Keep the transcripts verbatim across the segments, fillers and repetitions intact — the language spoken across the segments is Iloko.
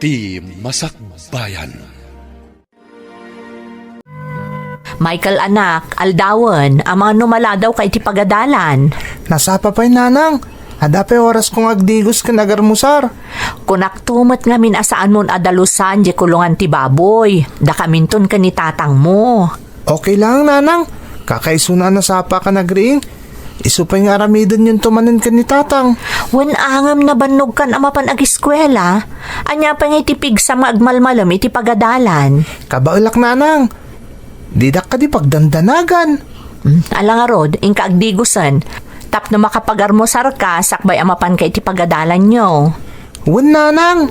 Ti Masakbayan. Michael, anak, aldawen, amangan no maladaw ka iti pagadalan. Nasapa pay, nanang. Adda pay orasko nga agdigos ken agarmusar. Kunakto met ngamin a saanmon a dalusan diay kulongan ti baboy. Dakaminton ken ni tatangmo. Okay lang, nanang. Kakaisuna a nasapa ka nagriing. Isu pay nga aramidenyonto manen ken ni tatang. Wen a ngem nabannogkan a mapan agiskuela. Ania pay nga iti pigsam nga agmalmalem iti pagadalan? Kabaelak, nanang. Didak kadi pagdandanagan. Hmm, ala ngarud, inka agdigosen. Tapno makapagarmusarka sakbay a mapanka iti pagadalanyo. Wen, nanang.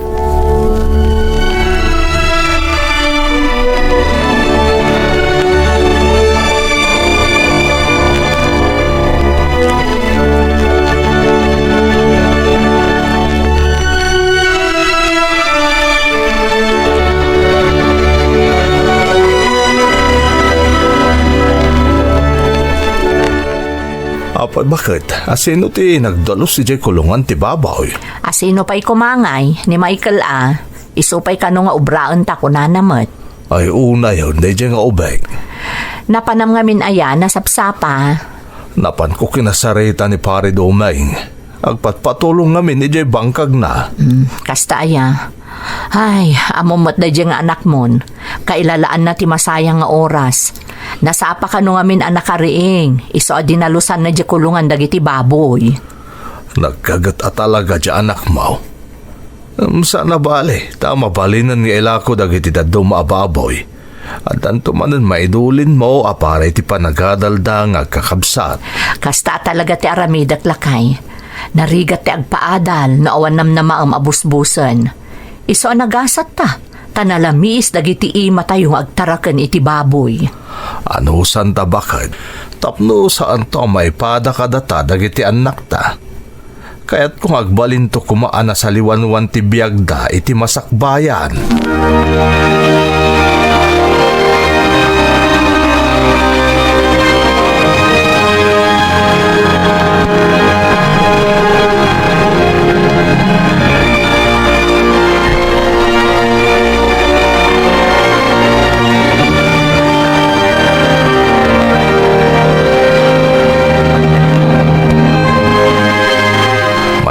Apo, baket, asino ti nagdalus idiay kulongan ti baboy? Asino pay koma ngay, ni Michael a. Isu pay kano nga obraenta kunana met. Ay, unayon, daydiay nga ubing. Napanam ngamin aya, nasapsapa. Napanko kinasarita ni Pare Doming. Agpatpatulong ngamin idiay bangkagna. Hmm, kasta aya. Ay, ammom met daydiay nga anakmon. Kailalaanna ti masayang nga oras. Nasapa kano ngamin a nakariing, isu a dinalusanna diay kulongan dagiti baboy. Naggaget a talaga diay anakmo. Em, saan a bale, ta mabalinen nga ilako dagiti dadduma a baboy. Addanto manen maidulinmo a para iti panagadalda nga agkakabsat. Kasta a talaga ti aramidek, lakay. Narigat ti agpaadal no awan namnamaem a busbusen. Isu a nagasatta, ta nalamiis dagiti imatayo nga agtaraken iti baboy. Anusanta, baket, tapno saanto a maipada kadata dagiti annakta. Kayatko nga agbalinto koma a nasaliwanwan ti biagda iti masakbayan.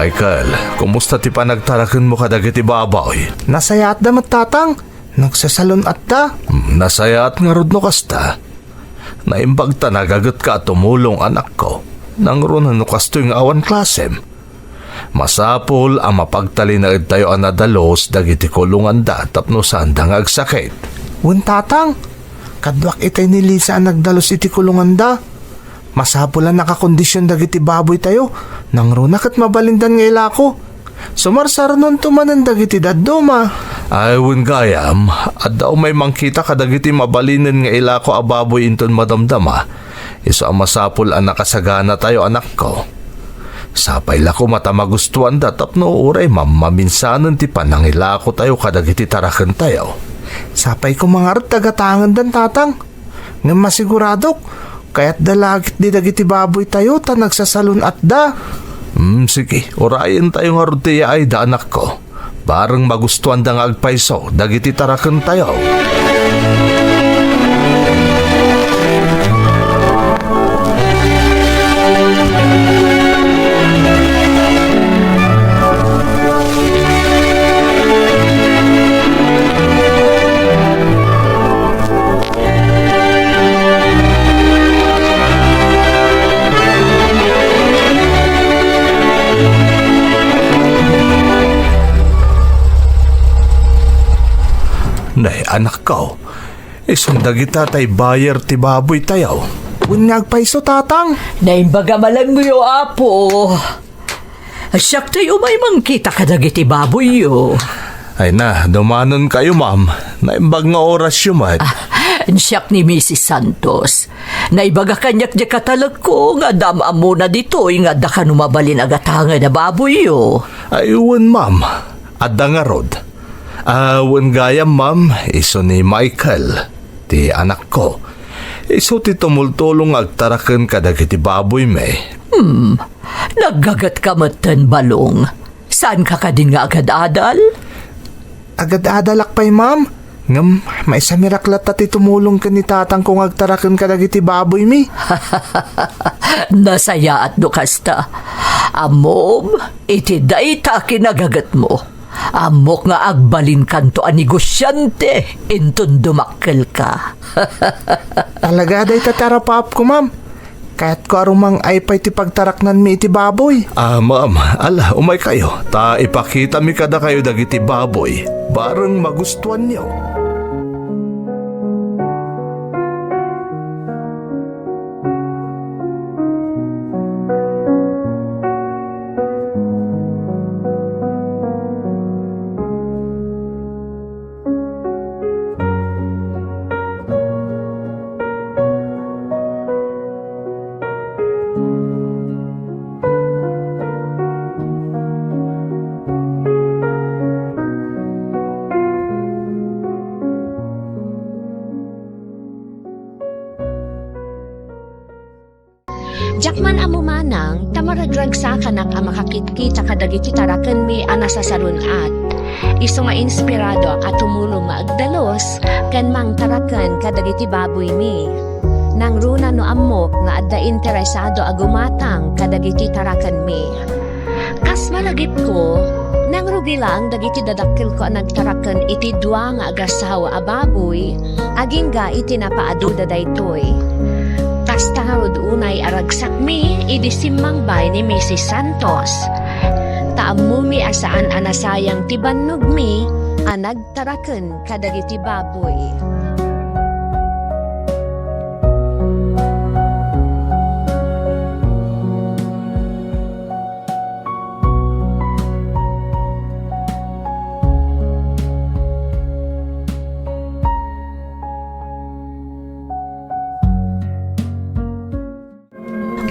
Michael, kumusta ti panagtarakenmo kadagiti baboy? Nasayaatda met, tatang. Nagsasalun-atda. Hmm, nasayaat ngarud no kasta. Naimbag ta nagagetka a tumulong, anakko. Nangruna no kastoy nga awan klasem. Masapul a mapagtalinaedtayo a nadalus dagiti kulonganda tapno saanda nga agsakit. Wen, tatang, kaduak itay ni Lisa a nagdalus iti kulonganda. Masapul a nakakondision dagiti baboytayo. Nangruna ket mabalindan nga ilako. Sumarsarnonto manen dagiti dadduma. Ay, wen gayam, adda umay mangkita kadagiti mabalinen nga ilako a baboy inton madamdama. Isu a masapul a nakasaganatayo, anakko. Sapay la koma ta magustuanda tapno uray mammaminsanen ti panangilakotayo kadagiti tarakentayo. Sapay koma ngarud ta gatangendan, tatang. Ngem masiguradok, kayatda la ketdi dagiti baboytayo ta nagsasalun-atda. Hmm, sige, urayentayo ngarud ti yaayda, anakko. Bareng magustuanda nga agpayso dagiti tarakentayo. Nay, anakko, isun dagita tay buyer ti baboytayo. Wen nga agpayso, tatang. Naimbag a malengmoyo, Apo. Siak tay umay mangkita kadagiti baboyyo. Ay na, dumanonkayo, ma'am. Naimbag nga orasyo met. Ah, siak ni Misis Santos. Naibaga kaniak diay katalekko nga adda am-ammona ditoy nga adda kano mabalin a gatangen a baboyyo. Ay, wen, ma'am. Adda ngarud. Ah, wen gayam, ma'am, isu ni Michael, ti anakko. Isu ti tumultulong nga agtaraken kadagiti baboymi. Hmm, naggagetka metten, Balong. Saanka kadin nga agad-adal? Agad-adalak pay, ma'am. Ngem, maisamirak latta ti tumulong ken ni tatangko nga agtaraken kadagiti baboymi. Nasayaat no kasta. Ammom, iti dayta a kinagagetmo, ammok nga agbalinkanto a negosiante inton dumakkelka. Talaga dayta ti arapaapko, ma'am. Kayatko a rumang-ay pay ti pagtaraknanmi iti baboy. Ah, ma'am, ala, umaykayo, ta ipakitami kadakayo dagiti baboy. Bareng magustuanyo. Diak man ammo manang ta maragragsakanak a makakitkita kadagiti tarakenmi a nasasarun-at. Isu nga inspiradoak a tumulong nga agdalus ken mangtaraken kadagiti baboymi. Nangruna no ammok nga adda interesado a gumatang kadagiti tarakenmi. Kas malagipko, nangrugi laeng dagiti dadakkelko a nagtaraken iti dua nga agasawa a baboy, agingga iti napaaduda daytoy. Kasta ngarud unay a ragsakmi idi simmangbay ni Misis Santos. Ta ammomi a saan a nasayang ti bannogmi a nagtaraken kadagiti baboy.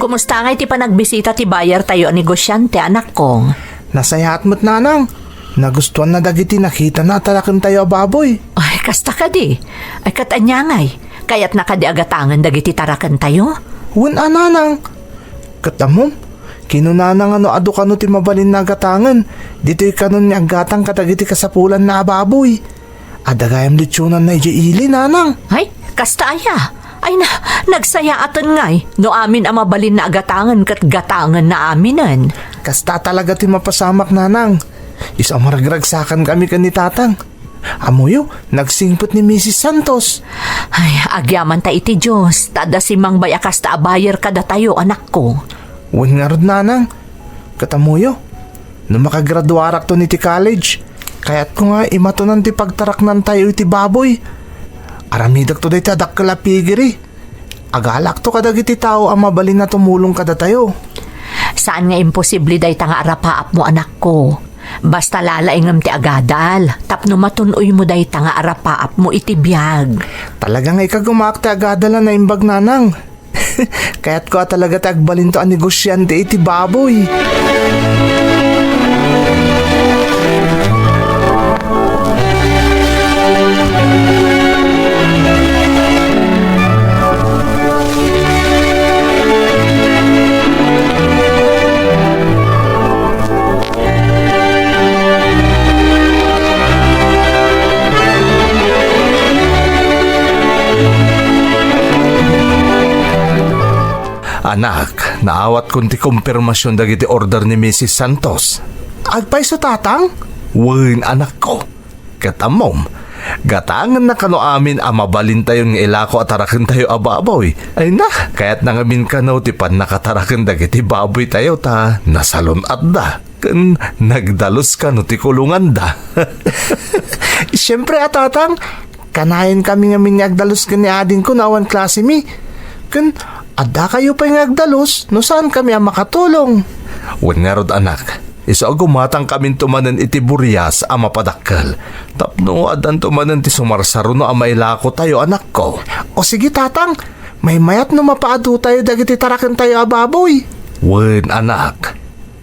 Kumusta ngay ti panagbisita ti buyer tayo a negosiante, anakko? Nasayaat met, nanang. Nagustuanna dagiti nakitana a tarakentayo a baboy. Ay, kasta kadi. Ay, ket ania ngay? Kayatna kadi a gatangen dagiti tarakentayo? Wen a, nanang. Ket ammom, kinunana nga no adu kano ti mabalinna a gatangen, ditoy kanon nga aggatang kadagiti kasapulanna a baboy. Adda gayam lechonanna idiay ili, nanang. Ay, kasta aya? Ay na, nagsayaaten ngay, no amin a mabalinna a gatangen ket gatangenna aminen. Kasta talaga ti mapasamak, nanang. Isu a maragragsakan kami ken ni tatang. Ammoyo, nagsingpet ni Misis Santos. Ay, agyamanta iti Dios, ta adda simmangbay a kasta a buyer kadatayo, anakko. Wen ngarud, nanang. Ket ammoyo, no makagraduarakton iti college, kayatko nga imatonan ti pagtaraknantayo iti baboy. Aramidekto dayta a dakkel a pigiri. Agalakto kadagiti tao a mabalin a tumulong kadatayo. Saan nga imposible dayta nga arapaapmo, anakko. Basta lalaingem ti agadal, tapno matun-oymo dayta nga arapaapmo iti biag. Talaga nga ikagumaak ti agadal a naimbag, nanang. Kayatko a talaga ti agbalinto a negosiante iti baboy. Anak, naawatkon ti kompirmasion dagiti order ni Misis Santos. Agpayso, tatang? Wen, anakko. Ket ammom, gatangenna kano amin a mabalintayon nga ilako a tarakentayo a baboy. Ay na, kayatna ngamin kano ti pannakataraken dagiti baboytayo ta nasalun-atda ken nagdalus kano ti kulonganda. Siempre a, tatang, kanayon kami ngamin nga agdalus ken ni adingko no awan klasemi. Ken adda kayo pay nga agdalus no saan kami a makatulong. Wen ngarud, anak, isu a gumatang kaminto manen iti burias a mapadakkel tapno addanto manen ti sumarsaruno a mailakotayo, anakko. O sige, tatang, maymayat no mapaadutayo dagiti tarakentayo a baboy. Wen, anak,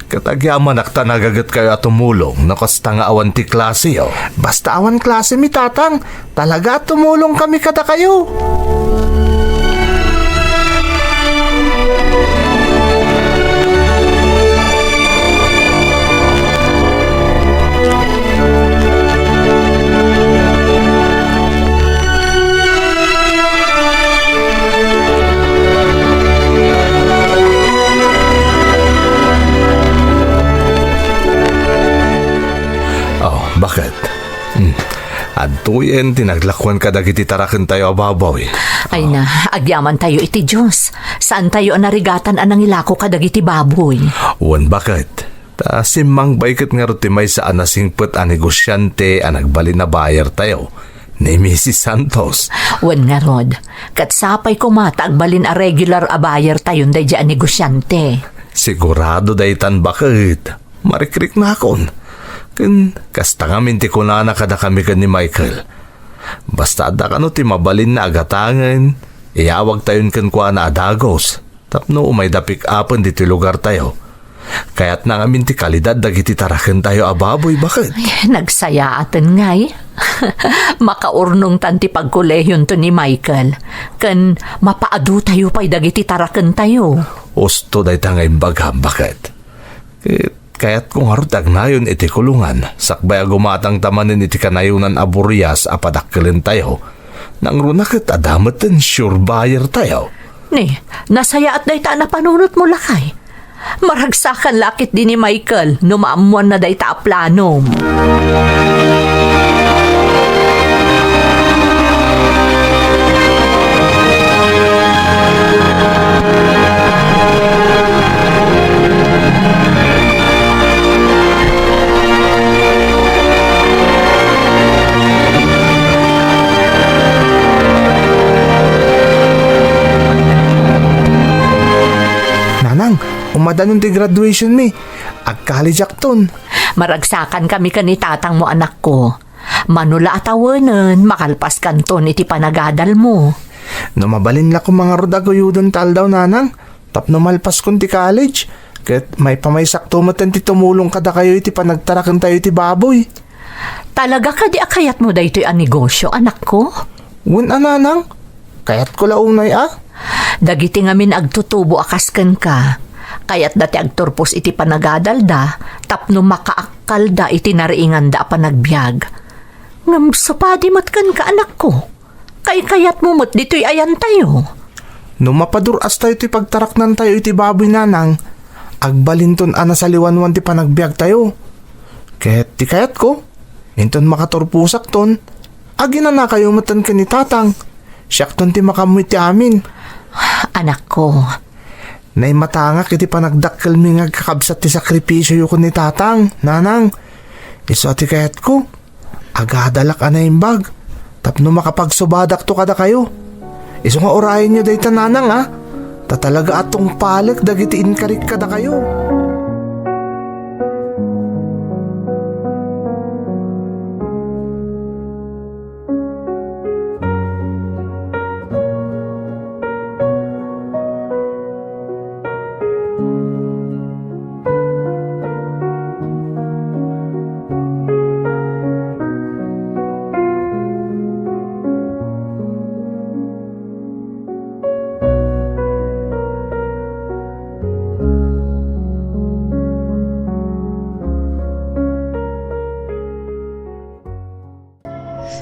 ket agyamanak ta nagagetkayo a tumulong no kasta nga awan ti klaseyo. Basta awan klasemi, tatang, talaga a tumulong kami kadakayo. Baket? Hmm. Adtoyen ti naglakuan kadagiti tarakentayo a baboy. Ay na, agyamantayo iti Dios. Saantayo a narigatan a nangilako kadagiti baboy. Wen, baket? Ta simmangbay ket ngarud ti maysa a nasingpet a negosiante a nagbalin a bayertayo, ni Misis Santos. Wen ngarud, ket sapay koma ta agbalin a regular a bayertayon daydiay a negosiante. Sigurado daytan, baket. Marikriknakon. Ken kasta ngamin ti kunana kadakami ken ni Michael. Basta adda kano ti mabalinna a gatangen, iyawagtayon kenkuana a dagus tapno umayda pick-upen ditoy lugartayo. Kayatna ngamin ti kalidad dagiti tarakentayo a baboy, baket? Ay, nagsayaaten ngay. Makaurnongtan ti pagkolehionto ni Michael, ken mapaadutayo pay dagiti tarakentayo. Usto dayta nga imbagam, baket? Ket kayatko ngarud ti agnayon iti kulungan, sakbay a gumatangta manen iti kanayonan a burias a padakkelentayo. Nangruna ket adda metten sure buyer tayo. Ni, nasayaat dayta a napanunotmo, lakay. Maragsakan la ketdi ni Michael no maammoanna dayta a planom. Nanang, umadanon ti graduation mi. Agkalijakton. Maragsakankami ken ni tatangmo, anakko. Mano la a tawenen, makalpaskanton iti panagadalmo. No mabalin la koma ngarud a guyuden ti aldaw, nanang, tapno malpaskon ti college, ket maipamaysakto metten ti tumulong kadakayo iti panagtarakentayo iti baboy. Talaga kadi a kayatmo daytoy a negosio, anakko? Wen a, nanang. Kayatko la unay a. Dagiti ngamin agtutubo a kas kenka, kayatda ti agturpos iti panagadalda tapno makaakkalda iti nariinganda a panagbiag. Ngem supadi met kenka, anakko. Kaikayatmo met ditoy ayantayo. No mapadur-astayo ti pagtaraknantayo iti baboy, nanang, agbalinton a nasaliwanwan ti panagbiagtayo. Ket ti kayatko, inton makaturposakton, aginanakayo metten ken ni tatang. Siakton ti makaammo iti amin. Anakko. Naimatangak iti panagdakkelmi nga agkakabsat ti sakripisioyo ken ni tatang, nanang. Isu a ti kayatko, agadalak a naimbag tapno makapagsubadakto kadakayo. Isu nga urayenyo dayta, nanang, a, ta talaga a tungpalek dagiti inkarik kadakayo.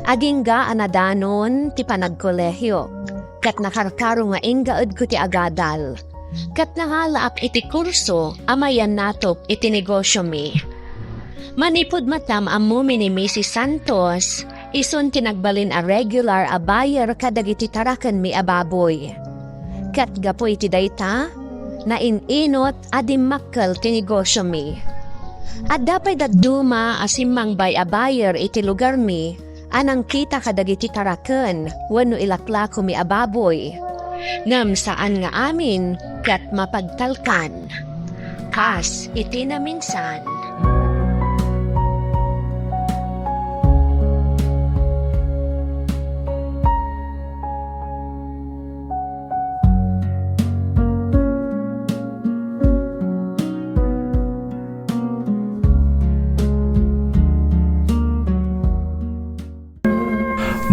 Agingga a nadanon ti panagkolehio, ket nakarkaro nga inggaedko ti agadal, ket nangalaak iti kurso a mayannatop iti negosiomi. Manipud met ta maammomi ni Misis Santos, isun ti nagbalin a regular a buyer kadagiti tarakenmi a baboy. Ket gapu iti dayta, nain-inot a dimmakkel ti negosiomi. Adda pay dadduma a simmangbay a buyer iti lugarmi a nangkita kadagiti taraken wenno ilaklakomi a baboy. Ngem saan nga amin ket mapagtalkan. Kas iti naminsan.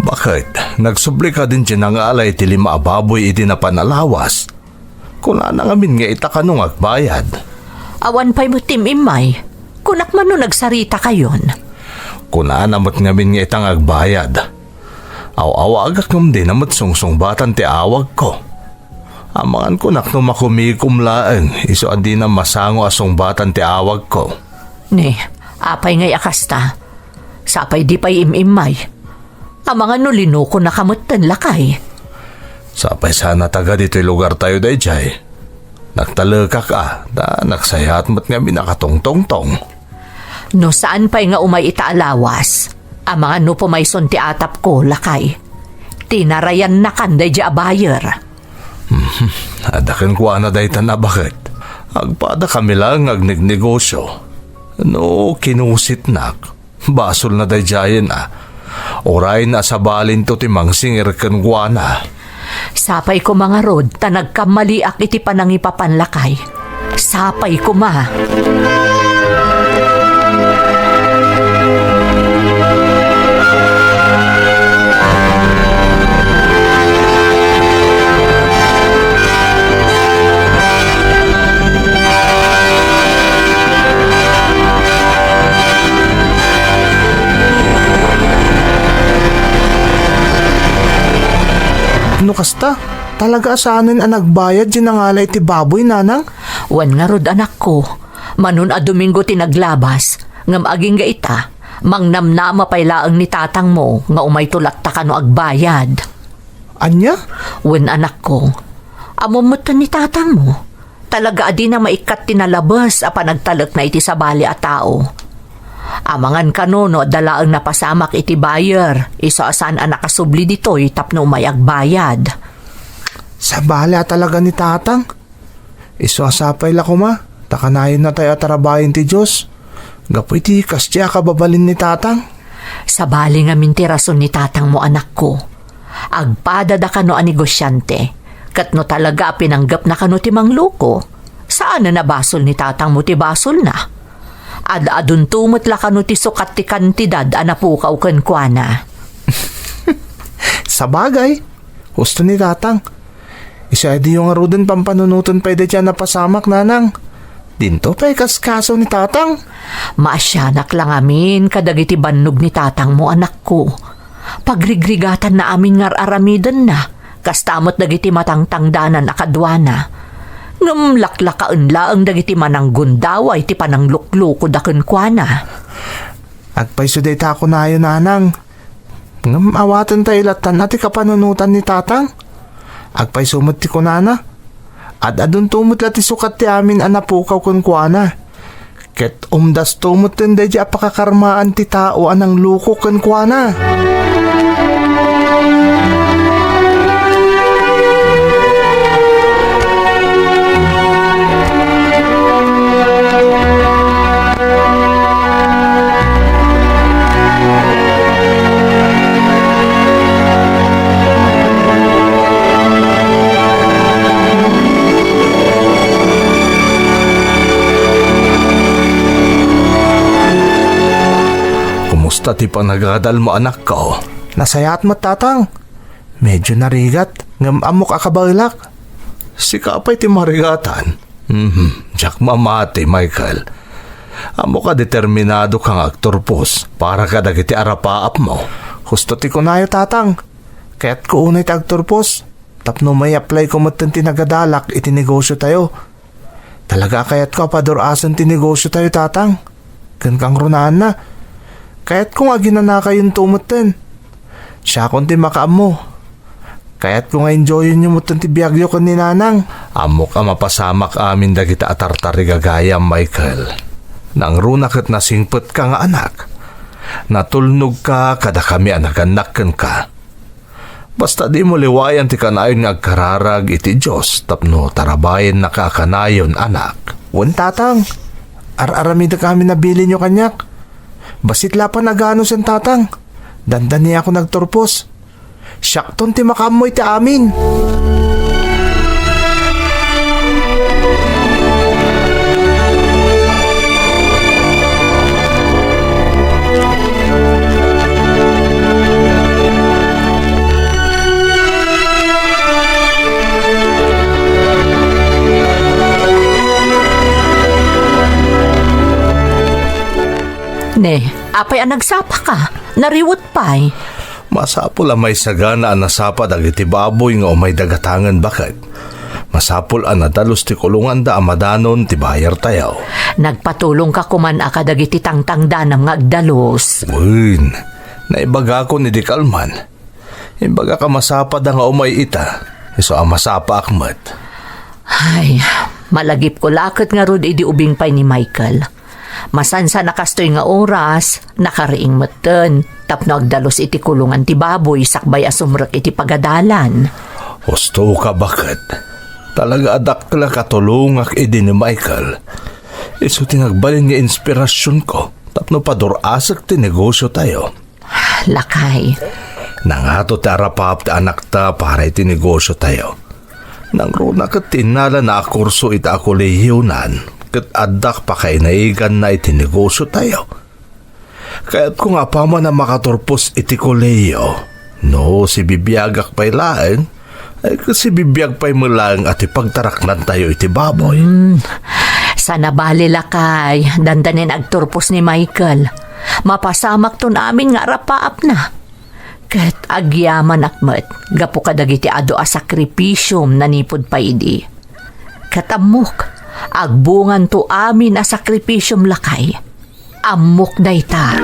Baket, nagsubli kadin ti nangala iti lima a baboy idi napan a lawas? Kunana ngamin nga ita kano nga agbayad. Awan pay met ti im-immay. Kunak man no nagsarita kayon. Kunana met ngamin nga ita nga agbayad. Aw-awagak ngem dina met sungsungbatan ti awagko. Amangan kunak no makumikom laeng isu a dina masango a sungbatan ti awagko. Ni, apay ngay a kasta? Sapay di pay im-immay. Amangan no linukonaka metten, lakay. Sapay saan a taga ditoy lugartayo daydiay. Nagtalekak a, ta nagsayaat met ngamin a katongtongtong. No saan pay nga umay ita a lawas, amangan no pumayson ti atapko, lakay. Tinarayannakan daydiay a buyer. Mhm. Adda kenkuana daytan a baket. Agpadakami laeng nga agnegnegosio. No kinusitnak, basolna daydiayen a. Urayna a sabalinto ti mangsingir kenkuana. Sapay koma ngarud ta nagkammaliak iti panangipapan, lakay. Sapay koma. No kasta, talaga a saanen a nagbayad ti nangala iti baboy, nanang? Wen ngarud, anakko. Manon a Domingo ti naglabas, ngem agingga ita, mangnamnama pay laeng ni tatangmo nga umayto latta kano agbayad. Ania? Wen, anakko. Ammom metten ni tatangmo. Talaga a dina maikkat ti nalabes a panagtalekna iti sabali a tao. Amangan kano no adda laeng napasamak iti buyer, isu a saan a nakasubli ditoy tapno umay agbayad. Sabali a talaga ni tatang. Isu a sapay la koma, ta kanayonnatayo a tarabayen ti Dios. Gapu iti kasdiay a kababalin ni tatang. Sabali ngamin ti rason ni tatangmo, anakko. Agpadada kano a negosiante, ket no talaga a pinanggepna kano ti mangluko, saanen a basol ni tatangmo ti basolna. Ad-adunto met la kano ti sukat ti kantidad a napukaw kenkuana. Sabagay, husto ni tatang. Isu a diyo ngaruden pampanunoten pay daydiay a napasamak, nanang. Dinto pay kaskaso ni tatang. Maasianak la ngamin kadagiti bannog ni tatangmo, anakko. Pagrigrigatanna amin nga ar-aramidenna, kasta met dagiti matangtangdanan a kaduana. Ngem laklakaen laeng dagiti mananggundaway ti panangluklukoda kenkuana. Agpayso dayta a kunayo, nanang. Ngem awatentayo lattan a ti kapanunotan ni tatang. Agpayso met ti kunana, ad-adunto met la ti sukat ti amin a napukaw kenkuana. Ket umdasto metten daydiay a pakakarmaan ti tao a nangluko kenkuana. Kumusta ti panagadalmo, anakko? Nasayaat met, tatang. Medyo narigat, ngem ammok a kabaelak. Sika pay ti marigatan. Mhm, diak mamati, Michael. Ammok a determinadoka nga agturpos para kadagiti arapaapmo. Husto ti kunayo, tatang. Kayatko unay ti agturpos tapno mai-applyko metten ti nagadalak iti negosiotayo. Talaga a kayatko a padur-asen ti negosiotayo, tatang. Ken kangrunaanna, kayatko nga aginanakayonto metten. Siakon ti makaammo. Kayatko nga enjoyenyo metten ti biagyo ken ni nanang. Ammok a mapasamak amin dagita a tartarigagayam, Michael. Nangruna ket nasingpetka nga anak. Natulnogka kadakami a nagannak kenka. Basta dimo liwayan ti kanayon nga agkararag iti Dios tapno tarabayennaka a kanayon, anak. Wen, tatang. Ar-aramidek amin a bilinyo kaniak. Bassit la pay a ganusen, tatang. Dandaniakon agturpos. Siakton ti makaammo iti amin. Ne, apay a nagsapaka? Nariwet pay. Masapul a maisagana a nasapa dagiti baboy nga umay dagatangen baket. Masapul a nadalus ti kulonganda a madanon ti bayartayo. Nagpatulongka koman a kadagiti tangtangdanam nga agdalus. Wen, naibagakon idi kalman. Imbagak a masapad nga umay ita, isu a masapaak met. Ay, malagipko la ket ngarud idi ubing pay ni Michael. Masansan a kastoy nga oras, nakariing metten tapno agdalus iti kulongan ti baboy sakbay a sumrek iti pagadalan. Husto ka, baket. Talaga a dakkel a katulongak idi ni Michael. Isu ti nagbalin nga inspirasionko tapno padur-asek ti negosiotayo. Lakay. Nangato ti arapaap ti anakta para iti negosiotayo. Nangruna ket ti innalana a kurso ita a kolehionan, ket addak pakainaiganna iti negosiotayo. Kayatko nga apaman a makaturpos iti kolehio, no sibibiagak pay laeng, ay, ket sibibiag pay met laeng a ti pagtaraknantayo iti baboy. Hmm. Sana bali, lakay, dandanin agturpos ni Michael. Mapasamakton amin nga arapaapna. Ket agyamanak met gapu kadagiti adu a sakripisiom nanipud pay idi. Ket ammok, agbunganto amin a sakripisiom, lakay. Ammok dayta.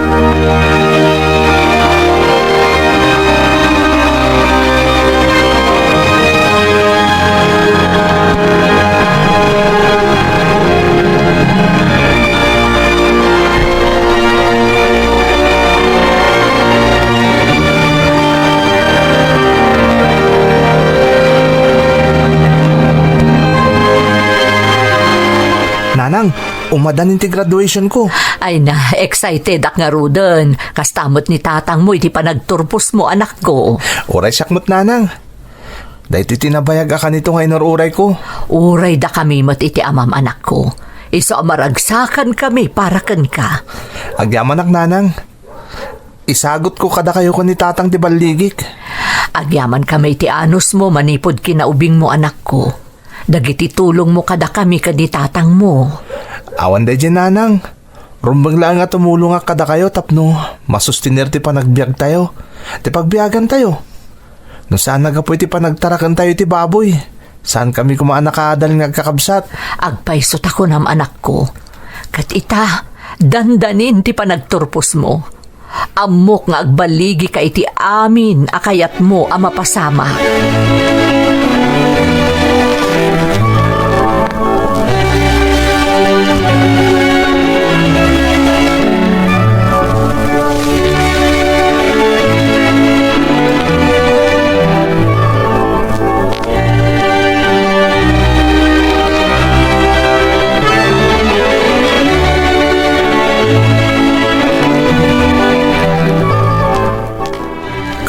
Nanang, umadanin ti graduation ko. Ay na, excited ak ngaruden. Kasta met ni tatang mo iti panagturpos mo, anak ko. Uray siak met, nanang. Daytoy ti nabayag a kanito nga inur-uray ko. Uray dakami met iti amam, anak ko. Isu a maragsakan kami para kenka. Agyamanak, nanang. Isagut ko kadakayo ken ni tatang ti balligik. Agyaman kami iti anus mo manipud kinaubing mo, anak ko. Dagiti tulong mo kadakami ken ni tatang mo. Awan daydi, nanang. Rumbeng laeng a tumulongak kadakayo tapno masustener ti panagbiagtayo, ti pagbiagantayo. No saan a gapu iti panagtarakentayo iti baboy, saan kami koma a nakaadal nga agkakabsat. Agpayso ta kunam, anak ko. Ket ita, dandanin ti panagturpos mo. Ammok nga agbaligi ka iti amin a kayatmo a mapasamak.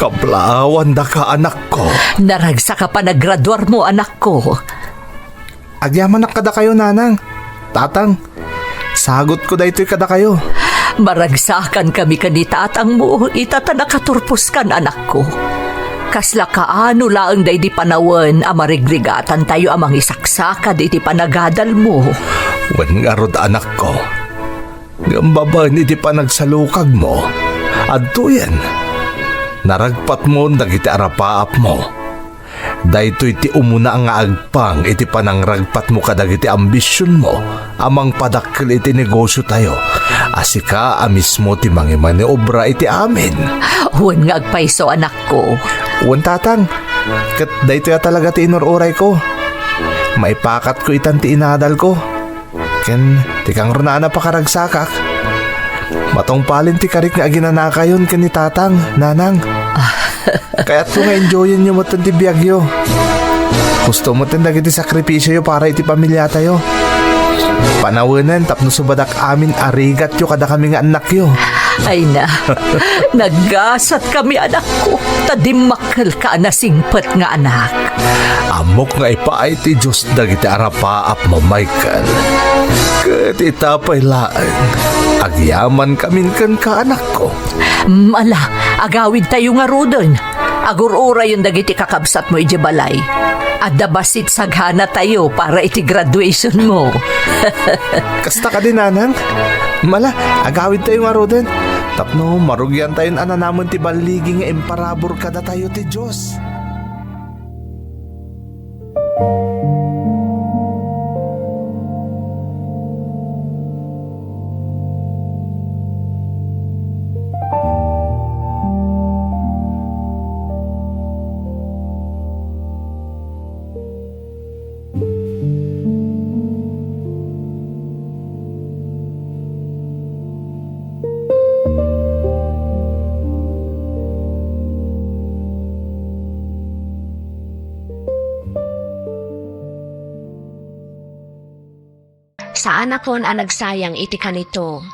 Kablaawan daka, anakko. Naragsak a panagraduarmo, anakko. Agyamanak kadakayo, nanang, tatang. Sagutko daytoy kadakayo. Maragsakan kami ken ni tatangmo, ita ta nakaturposkan, anakko. Kasla kaano laeng daydi panawen a marigrigatantayo a mangisaksakad iti panagadalmo. Wen ngarud, anakko, ngem babaen iti panagsalukagmo, adtoyen, naragpatmon dagiti arapaapmo. Daytoy ti umuna nga agpang iti panangragpatmo kadagiti ambisionmo a mangpadakkel iti negosiotayo, a sika a mismo ti mangimaniobra iti amin. Wen nga agpayso, anakko. Wen, tatang, ket daytoy a talaga ti inur-urayko. Maipakatko itan ti inadalko. Ken ti kangrunaan a pakaragsakak, matungpalen ti karik nga aginanakayon ken ni tatang, nanang. Kayatko nga enjoyenyo metten ti biagyo. Husto metten dagiti sakripisioyo para iti pamiliatayo. Panawenen tapno subadak amin a rigatyo kadakami nga annakyo. Ay na, naggasat kami, anakko, ta dimmakkelka a nasingpet nga anak. Ammok nga ipaay ti Dios dagiti arapaapmo, Michael. Ket ita pay laeng, agyaman kamin kenka, anakko. Mm, ala, agawidtayo ngaruden. Agur-urayen dagiti kakabsatmo idiay balay. Adda bassit saghanatayo para iti graduationmo. Kasta kadi, nanang? Mala, agawidtayo ngaruden tapno marugiantayon a nanamen ti balligi nga imparabur kadatayo ti Dios. Saanakon a nagsayang iti kanito.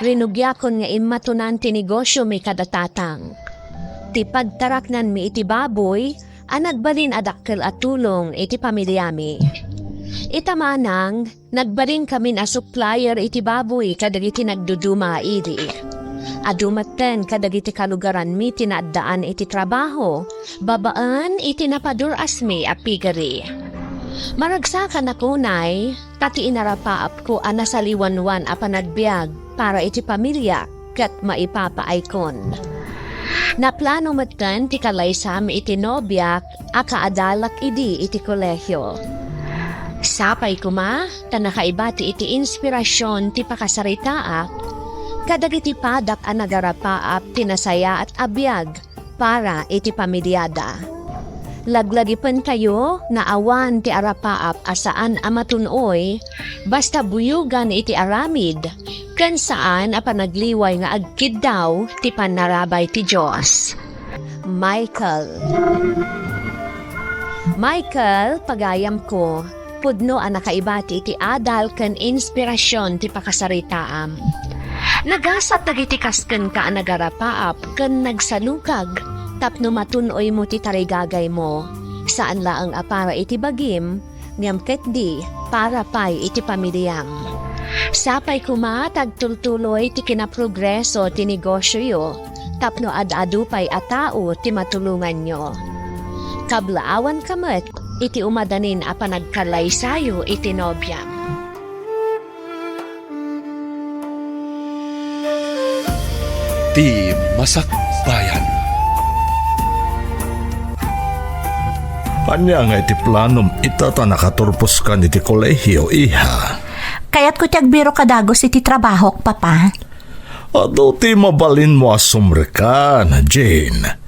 Rinugiakon nga immatonan ti negosyomi kada tatang. Ti pagtaraknanmi iti baboy a nagbalin a dakkel a tulong iti pamiliami. Ita manang, nagbalinkamin a supplier iti baboy kadagiti nagduduma a ili. Adu metten kadagiti kalugaranmi ti naaddaan iti trabaho babaen iti napadur-asmi a piggery. Maragsakan a kunay, ta ti inarapaapko a nasaliwanwan a panagbiag para iti pamiliak ket maipapaaykon. Naplano metten ti kalaysam iti nobiak a kaadalak idi iti kolehio. Sapay koma ta nakaibati iti inspirasyon ti pakasaritaak kadagiti padak a nagarapaap ti nasayaat a biag para iti pamiliada. Laglagipentayo nga awan ti arapaap a saan a matun-oy, basta buyogan iti aramid, ken saan a panagliway nga agkiddaw ti pannarabay ti Dios. Michael. Michael, pagayamko, pudno a nakaibati iti adal ken inspirasyon ti pakasaritaam. Nagasat dagiti kas kenka a nagarapaap ken nagsalukag tapno matun-oymo ti tarigagaymo, saan laeng a para iti bagim, ngem ketdi para pay iti pamiliam. Sapay koma ta agtultuloy ti kinaprogreso ti negosioyo tapno ad-adu pay a tao ti matulonganyo. Kablaawanka met iti umadanin a panagkalaysayo iti nobiam. Ti Masakbayan. Ania nga iti planom ita ta nakaturposkan iti kolehio, iha? Kayatko ti agbirok a dagus iti trabahok, Papa. Adu ti mabalinmo a sumrekkan, Jane.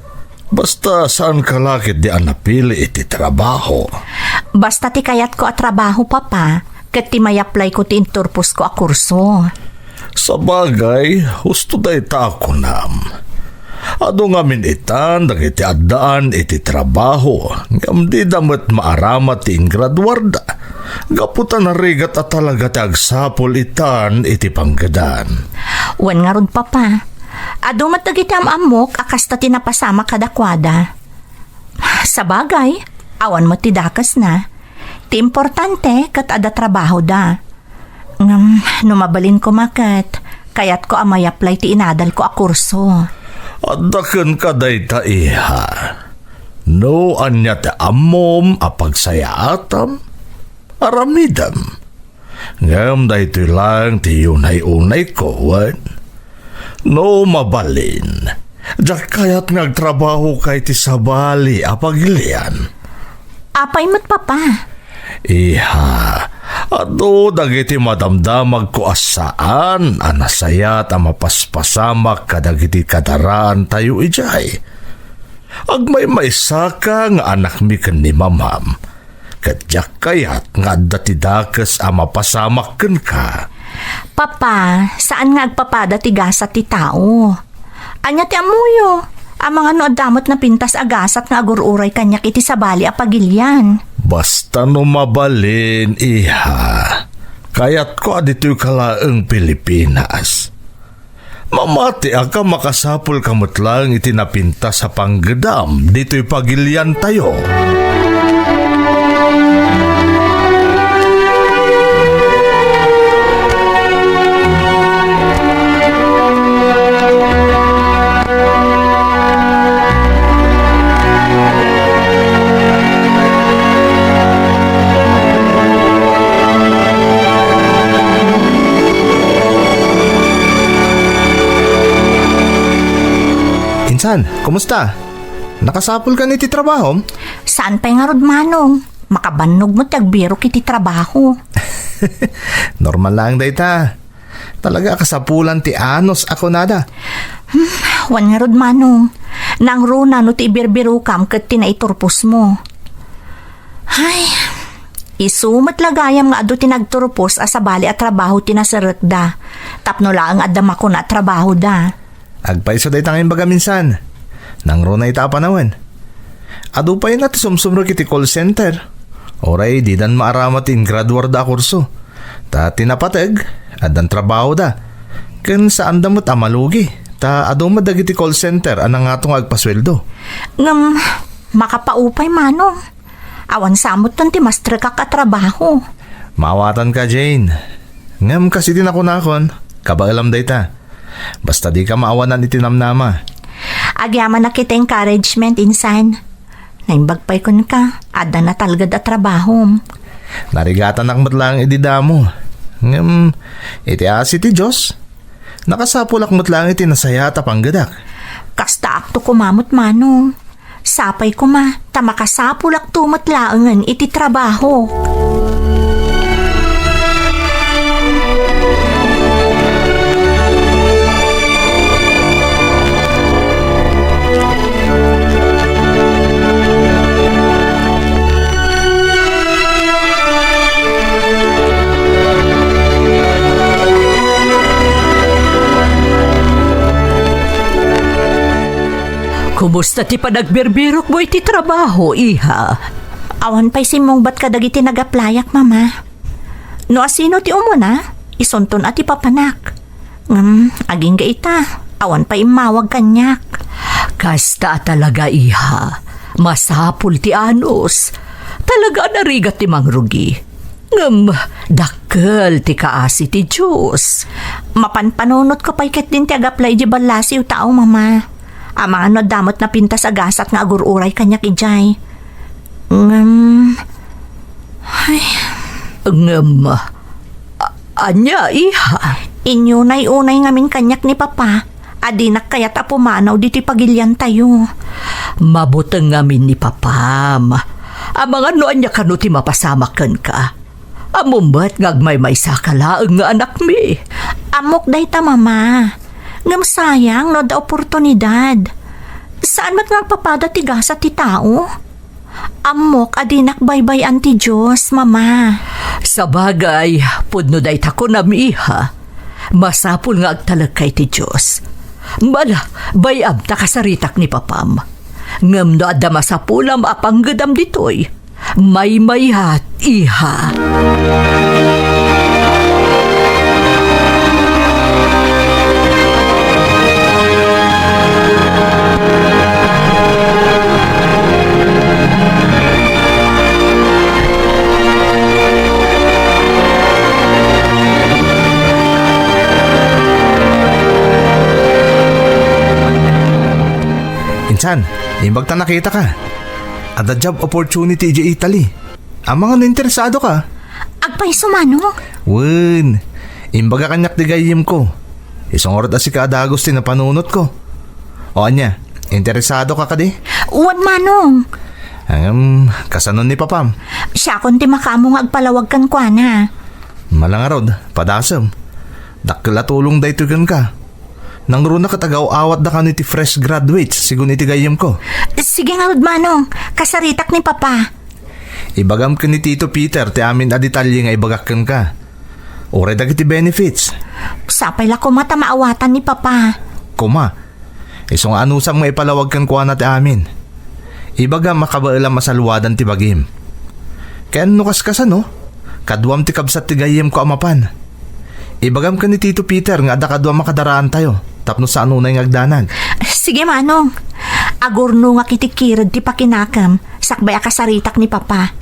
Basta saanka la ketdi a napili iti trabaho. Basta ti kayatko a trabaho, Papa, ket ti mayaplayko ti inturposko a kurso. Sabagay, husto dayta a kunam. Adu ngamin itan dagiti addaan iti trabaho, ngem dida met maaramat ti ingraduarda, gapu ta narigat a talaga ti agsapul itan iti panggedan. Wen ngarud, Papa, adu met dagiti am-ammok a kasta ti napasamak kadakuada. Sabagay, awan met ti dakesna. Ti importante ket adda trabahoda. Ngem no mabalin koma ket, kayatko a mayaplay ti inadalko a kurso. Adda kenka dayta, iha. No ania ti ammom a pagsayaatam, aramidem. Ngem daytoy laeng ti unay-unayko, wen? No mabalin, diak kayat nga agtrabahoka iti sabali a pagilian. Apay met, Papa? Iha, adu dagiti madamdamagko a saan a nasayaat a mapaspasamak kadagiti kadaraantayo idiay. Agmaymaysaka nga anakmi ken ni Mamam, ket diak kayat nga adda ti dakes a mapasamak kenka. Papa, saan nga agpapada ti gasat ti tao. Ania ti ammoyo? Amangan no adda met napintas a gasat nga agur-uray kaniak iti sabali a pagilian. Basta no mabalin, iha, kayatko a ditoyka laeng Pilipinas. Mamatiak a makasapulka met laeng iti napintas a panggedam ditoy pagiliantayo. Insan, kumusta? Nakasapulkan iti trabahom? Saan pay ngarud, Manong. Makabannog met ti agbirok iti trabaho. Normal laeng dayta. Talaga a kasapulan ti anus a kunada. Hmm, wen ngarud, Manong. Nangruna no ti ibirbirokam ket ti naiturposmo. Ay, isu met la gayam nga adu ti nagturpos a sabali a trabaho ti naserekda, tapno laeng adda makuna a trabahoda. Agpayso dayta nga imbagam, insan. Nangruna ita a panawen. Adu pay na ti sumsumrek iti call center. Uray didan maaramat ti ingraduarda a kurso. Ta ti napateg, addan trabahoda. Ken saanda met a malugi, ta adu met dagiti call center a nangato nga agpasueldo. Ngem, makapaupay, Manong. Awan sa metten ti mastrekak a trabaho. Maawatanka, Jane. Ngem kas iti nakunakon, kabaelam dayta. Basta dika maawanan iti namnama. Agyamanak iti encouragement, insan. Naimbag pay kenka, adda natalged a trabahom. Narigatanak met laeng idi damo. Ngem, iti asi ti Dios, nakasapulak met laeng iti nasayaat a panggedak. Kastaakto koma met, Manong. Sapay koma, ta makasapulakto met laengen iti trabaho. Kumusta ti panagbirbirokmo iti trabaho, iha? Awan pay simmungbat kadagiti nag-applyak, Mama. No asino ti umuna, isunton a ti papanak. Ngem, agingga ita, awan pay immawag kaniak. Kasta a talaga, iha. Masapul ti anus. Talaga a narigat ti mangrugi. Ngem, dakkel ti kaasi ti Dios. Mapanpanunotko pay ketdin ti ag-apply idiay ballasiw tao, Mama. Amangan no adda met napintas a gasat nga agur-uray kaniak idiay. Ngem, ay. Ngem, a-, ania, iha? Inyunay-unay ngamin kaniak ni Papa a dinak kayat a pumanaw ditoy pagiliantayo. Mabuteng ngamin ni Papam. Amangan no ania kano ti mapasamak kenka. Ammom met nga agmaymaysaka laeng nga anakmi. Ammok dayta, Mama. Ngem sayang no adda oportunidad. Saan met nga agpapada ti gasat ti tao? Ammok a dinak baybay-an ti Dios, Mama. Sabagay, pudno dayta kunam, iha. Masapul nga agtalekka iti Dios. Bala, bay-am ta kasaritak ni Papam. Ngem no adda masapulam a panggedam ditoy, maymayat, iha. Insan, imbag ta nakitaka. Adda job opportunity idiay Italy. Amangan no interesadoka. Agpayso, Manong? Wen, imbaga kaniak ti gayyemko. Isu ngarud a sika a dagus ti napanunotko. O ania, interesadoka kadi? Wen, Manong. Ngem, kasano ni Papam? Siakon ti makaammo nga agpalawag kenkuana. Mala ngarud, padasem. Dakkel a tulong daytoy kenka. Nangruna ket agaw-awatda kano iti fresh graduates, sigun iti gayyemko. Sige ngarud, Manong. Kasaritak ni Papa. Ibagam ken ni Tito Peter ti amin a detalye nga ibagak kenka. Uray dagiti benefits. Sapay la koma ta maawatan ni Papa. Koma, isu nga anusam nga ipalawag kenkuana ti amin. Ibagam a kabaelam a saluadan ti bagim. Ken no kaskasano, kaduam ti kabsat ti gayyemko a mapan. Ibagam ken ni Tito Peter nga adda kaduam a kadaraantayo tapno saan unay nga agdanag. Sige, Manong. Agurnongak iti kired ti pakinakem sakbay a kasaritak ni Papa.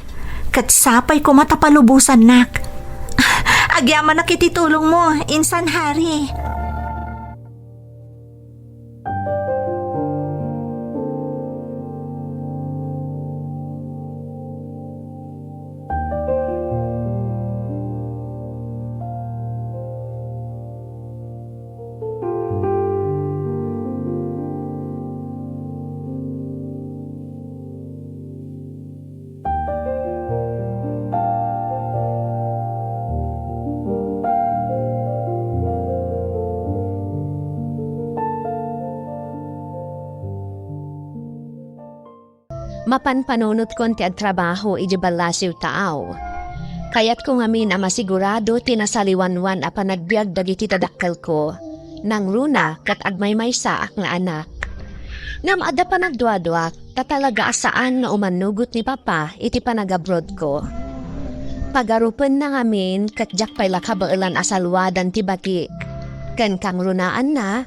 Ket sapay koma ta palubosannak. Agyamanak iti tulongmo, Insan Harry. Mapan panunotkon ti agtrabaho idiay ballasiw taaw. Kayatko ngamin a masigurado ti nasaliwanwan a panagbiag dagiti tadakkelko. Nangruna ket agmaymaysaak nga anak. Ngem adda panagduaduak ta talaga a saan nga umannugot ni Papa iti panagabroadko. Pagarupenna ngamin ket diak pay la kabaelan a saluadan ti bagi. Ken kangrunaanna,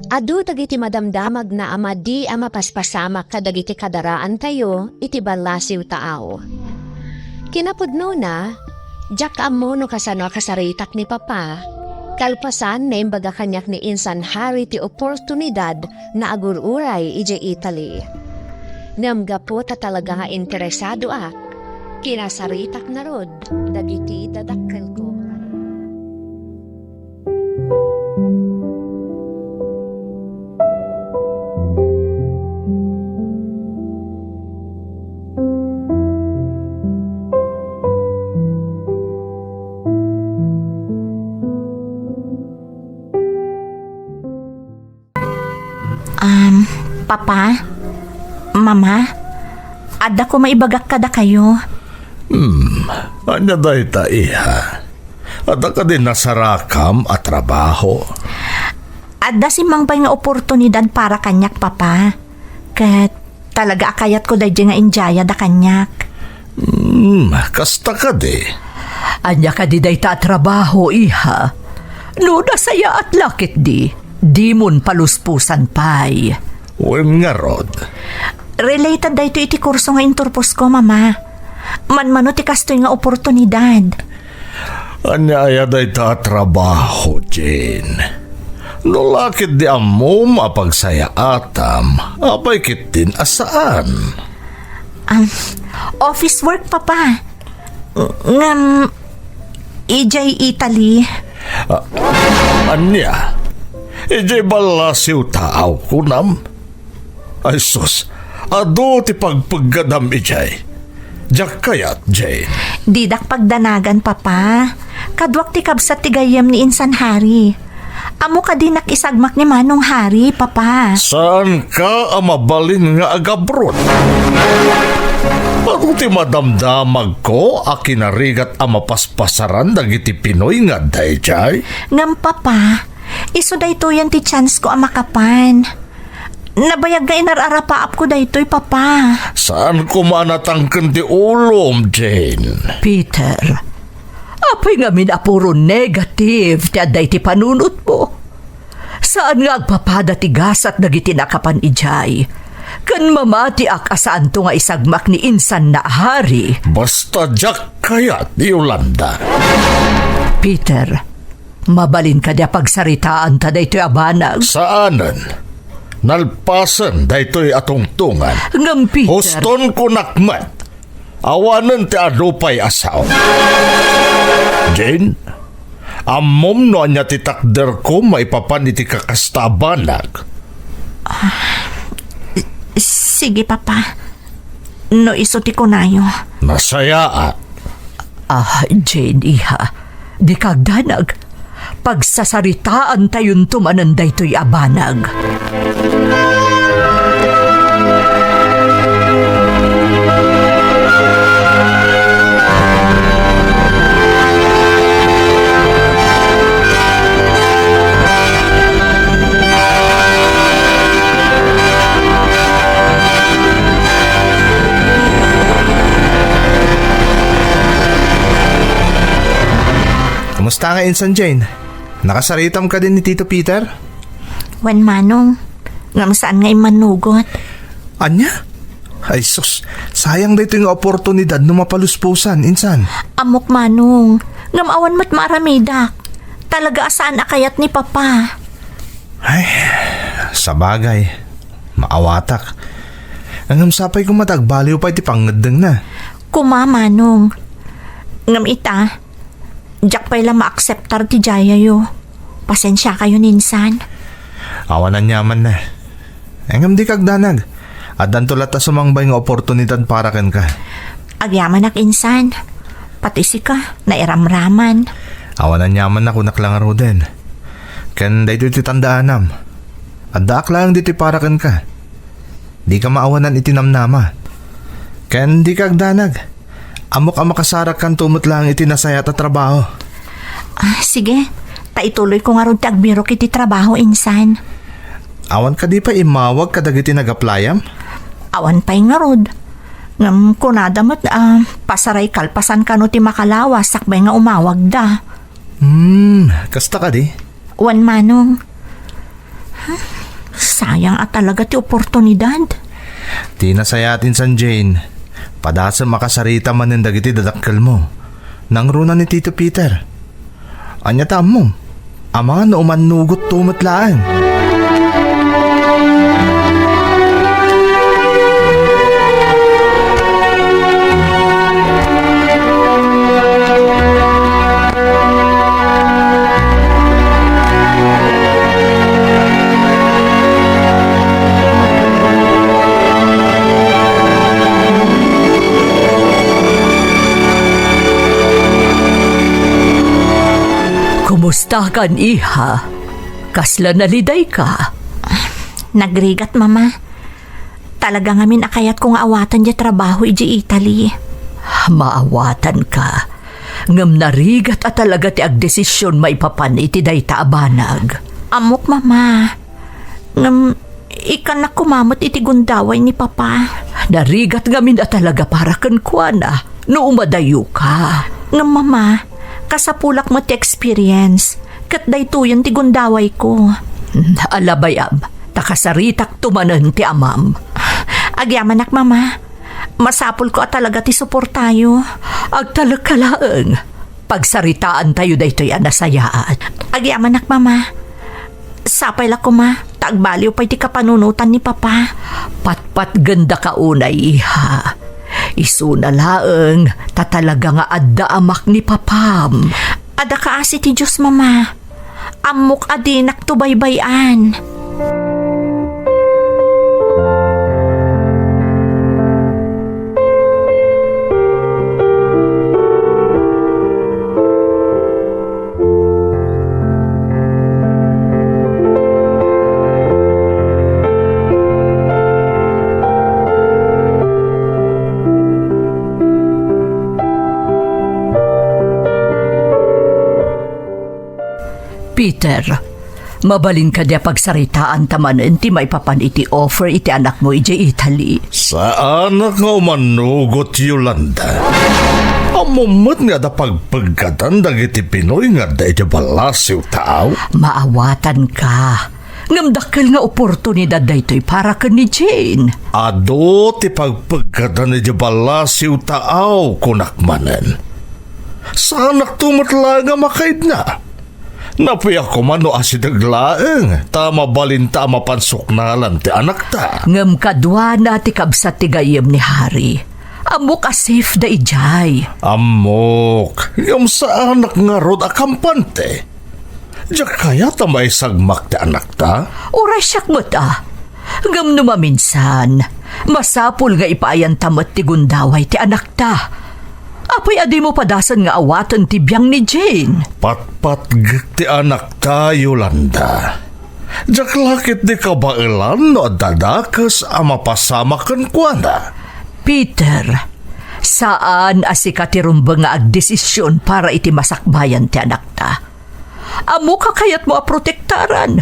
adu dagiti madamdamagna a madi a mapaspasamak kadagiti kadaraantayo iti ballasiw taaw. Kinapudnona, diak ammo no kasano a kasaritak ni Papa. Kalpasan, naimbaga kaniak ni Insan Harry ti oportunidad nga agur-uray idiay Italy. Ngem gapu ta talaga nga interesadoak, kinasaritak ngarud dagiti dadakkelko. Um, Papa, Mama, adda koma ibagak kadakayo. Hmm, ania dayta, iha? Adda kadi nasarakam a trabaho? Adda simmangbay nga oportunidad para kaniak, Papa. Ket talaga a kayatko daydiay nga indiayada kaniak. Hmm, kasta kadi. Ania kadi dayta a trabaho, iha? No nasayaat la ketdi, dimon paluspusan pay. Wen ngarud? Related daytoy iti kurso nga inturposko, Mama. Manmano ti kastoy nga oportunidad. Ania aya dayta a trabaho, Jane? No la ketdi ammom a pagsayaatam, apay ketdin a saan? Um, office work, Papa. Ng-, ngem, idiay Italy. Ah, ania? Idiay ballasiw taaw, kunam? Ay sus, adu ti pagpeggadam idiay. Diak kayat, Jane. Didak pagdanagan, Papa. Kaduak ti kabsat ti gayyem ni Insan Harry. Ammo kadi nak isagmak ni Manong Harry, Papa? Saanka a mabalin nga agabroad? Adu ti madamdamagko a kinarigat a mapaspasaran dagiti Pinoy nga daydiay? Ngem, Papa, isu daytoyen ti chance ko a makapan. Nabayag nga inar-arapaapko daytoy, Papa. Saan koma a natangken ti ulom, Jane? Peter, apay ngamin a puro negative ti adda iti panunotmo? Saan nga agpapada ti gasat dagiti nakapan idiay, ken mamatiak a saanto nga isagmak ni Insan na Hari. Basta diak kayat, Yolanda. Peter, mabalin kadi a pagsaritaanta daytoy a banag? Saanen. Nalpasen daytoy a tungtungan. Ngem, Peter. Huston kunak met. Awanen ti adu pay a sao. Jane, ammom no ania ti takderko maipapan iti kakasta a banag? Ah, sige, Papa. No isu ti kunayo. Nasayaat. Ah, Jane, iha, dika agdanag. Pagsasaritaantayonto manen daytoy a banag. Kumusta nga insan, Jane? Nakasaritam kadi ni Tito Peter? Wen, Manong. Ngem saan nga immanugot. Ania? Ay sus, sayang daytoy nga oportunidad no mapaluspusan, insan. Ammok, Manong. Ngem awan met maaramidak. Talaga a saan a kayat ni Papa. Ay, sabagay, maawatak. Ngem sapay koma ta agbaliw pay ti pangngeddengna. Koma, Manong. Ngem ita, diak pay la maakseptar ti diayayo. Pasensiakayon, insan. Awan aniamanna. Ngem dika agdanag. Addanto latta sumangbay nga oportunidad para kenka. Agyamanak, insan. Pati sika, nairamraman. Awan aniamanna, kunak la ngaruden. Ken daytoy ti tandaanam. Addaak laeng ditoy para kenka. Dika maawanan iti namnama. Ken dika agdanag. Ammok a makasarakkanto met laeng iti nasayaat a trabaho. Ah, sige. Ta ituloyko ngarud ti agbirok iti trabaho, insan. Awan kadi pay immawag kadagiti nagaplayam? Awan pay ngarud. Ngem kunada met a pasaray kalpasan kano ti makalawas sakbay nga umawagda. Hmm, kasta kadi? Wen, Manong. Sayang a talaga ti oportunidad. Ti nasayaat insan, Jane, padasem a kasarita manen dagiti dadakkelmo. Nangruna ni Tito Peter. Ania ta ammom? Amangan no umannugotto met laeng. Kumustakan, iha? Kasla nalidayka? Nagrigat, Mama. Talaga ngamin a kayatko nga awaten diay trabaho idiay Italy. Maawatanka. Ngem narigat a talaga ti agdesision maipapan iti dayta a banag. Ammok, Mama. Ngem, ikkannak koma met iti gundaway ni Papa. Narigat ngamin a talaga para kenkuana no umadayoka. Ngem, Mama, kasapulak met ti experience, ket daytoyen ti gundawayko. Hmm, ala bay-am, ta kasaritakto manen ti amam. Agyamanak, Mama. Masapulko a talaga ti suportayo. Agtalekka laeng. Pagsaritaantayo daytoy a nasayaat. Agyamanak, Mama. Sapay la koma, ta agbaliw pay ti kapanunotan ni Papa. Patpatgendaka unay, iha. Isuna laeng, ta talaga nga adda amak ni Papam. Adda kaasi ti Dios, Mama. Ammok a dinakto baybay-an. Peter, mabalin kadi a pagsaritaanta manen ti maipapan iti offer iti anakmo idiay Italy? Saanak nga umanugot, Yolanda. Ammom met nga adda pagpeggadan dagiti Pinoy nga adda idiay ballasiw, taaw? Maawatanka. Ngem dakkel nga oportunidad daytoy para ken ni Jane. Adu ti pagpeggadan idiay ballasiw, taaw, kunak manen. Saanakto met laeng a makaidna. Napuyak koma no asideg laeng, ta mabalinta a mapan suknalan ti anakta. Ngem kaduana ti kabsat ti gayyem ni Harry. Ammok a safe da idiay. Ammok, ngem saanak ngarud a kampante. Diak kayat a maisagmak ti anakta. Uray siak met a. Ngem no maminsan, masapul nga ipaayanta met ti gundaway ti anakta. Apay a dimo padasen nga awaten ti biang ni Jane? Patpatgek ti anakta, Yolanda. Diak la ketdi kabaelan no adda dakes a mapasamak kenkuana. Peter, saan a sika ti rumbeng nga agdesision para iti masakbayan ti anakta. Ammok a kayatmo a protektaran.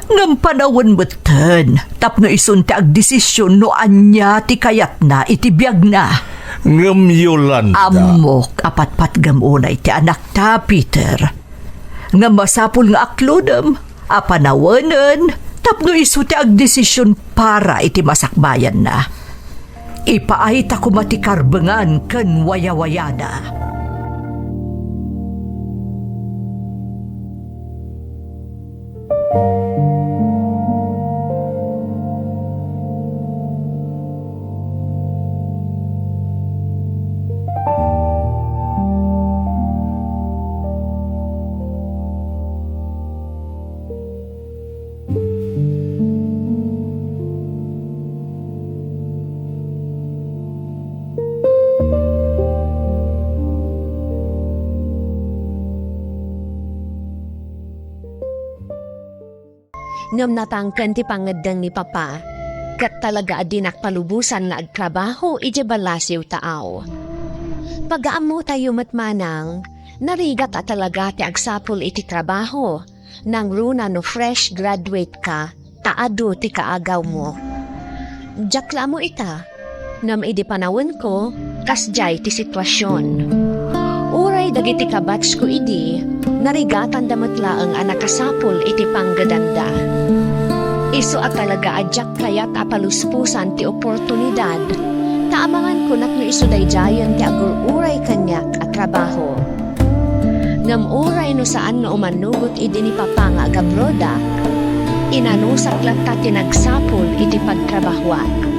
Ngem panawen metten, tapno isun ti agdesision no ania ti kayatna iti biagna. Ngem Yolanda. Ammok a patpatgem unay ti anakta, Peter. Ngem masapul nga aklodem a panawenen tapno isu ti agdesision para iti masakbayanna. Ipaayta koma ti karbengan ken wayawayana. Ngem natangken ti pangngeddeng ni Papa, ket talaga a dinak palubosan nga agtrabaho idiay ballasiw, taaw. Pagaammotayo met manang, narigat a talaga ti agsapul iti trabaho, nangruna no fresh graduate ka, ta adu ti kaagawmo. Diak la ammo ita, Ngem idi panawenko, kasdiay ti situasion. Uray dagiti kabatsko idi, narigatanda met laeng a nakasapul iti panggedanda. Isu a talaga a diak kayat a paluspusan ti oportunidad, ta amangan kunak no isu daydiayen ti agur-uray kaniak a trabaho. Ngem uray no saan nga umannugot idi ni Papa nga agabrodak, inanusak latta ti nagsapul iti pagtrabahoak.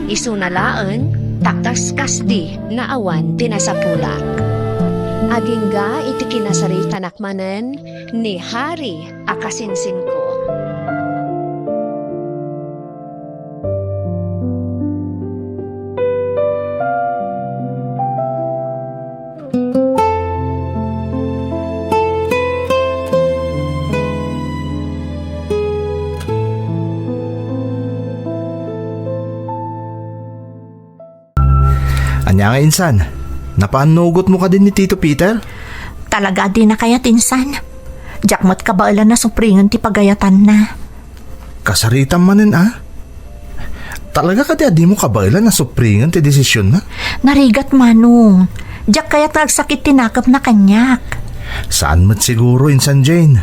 Isuna laeng, ta kaskasdi nga awan ti nasapulak. Agingga iti kinasaritanak manen ni Hari a kasinsinko. Ania nga insan? Napaannugotmo kadi ni Tito Peter? Talaga a dina kayat insan. Diak met kabaelan a supringen ti pagayatanna. Kasaritam manen a? Talaga kadi a dimo kabaelan a supringen ti desisionna? Narigat, Manong. Diak kayat nga agsakit ti nakepna kaniak. Saan met siguro, Insan Jane.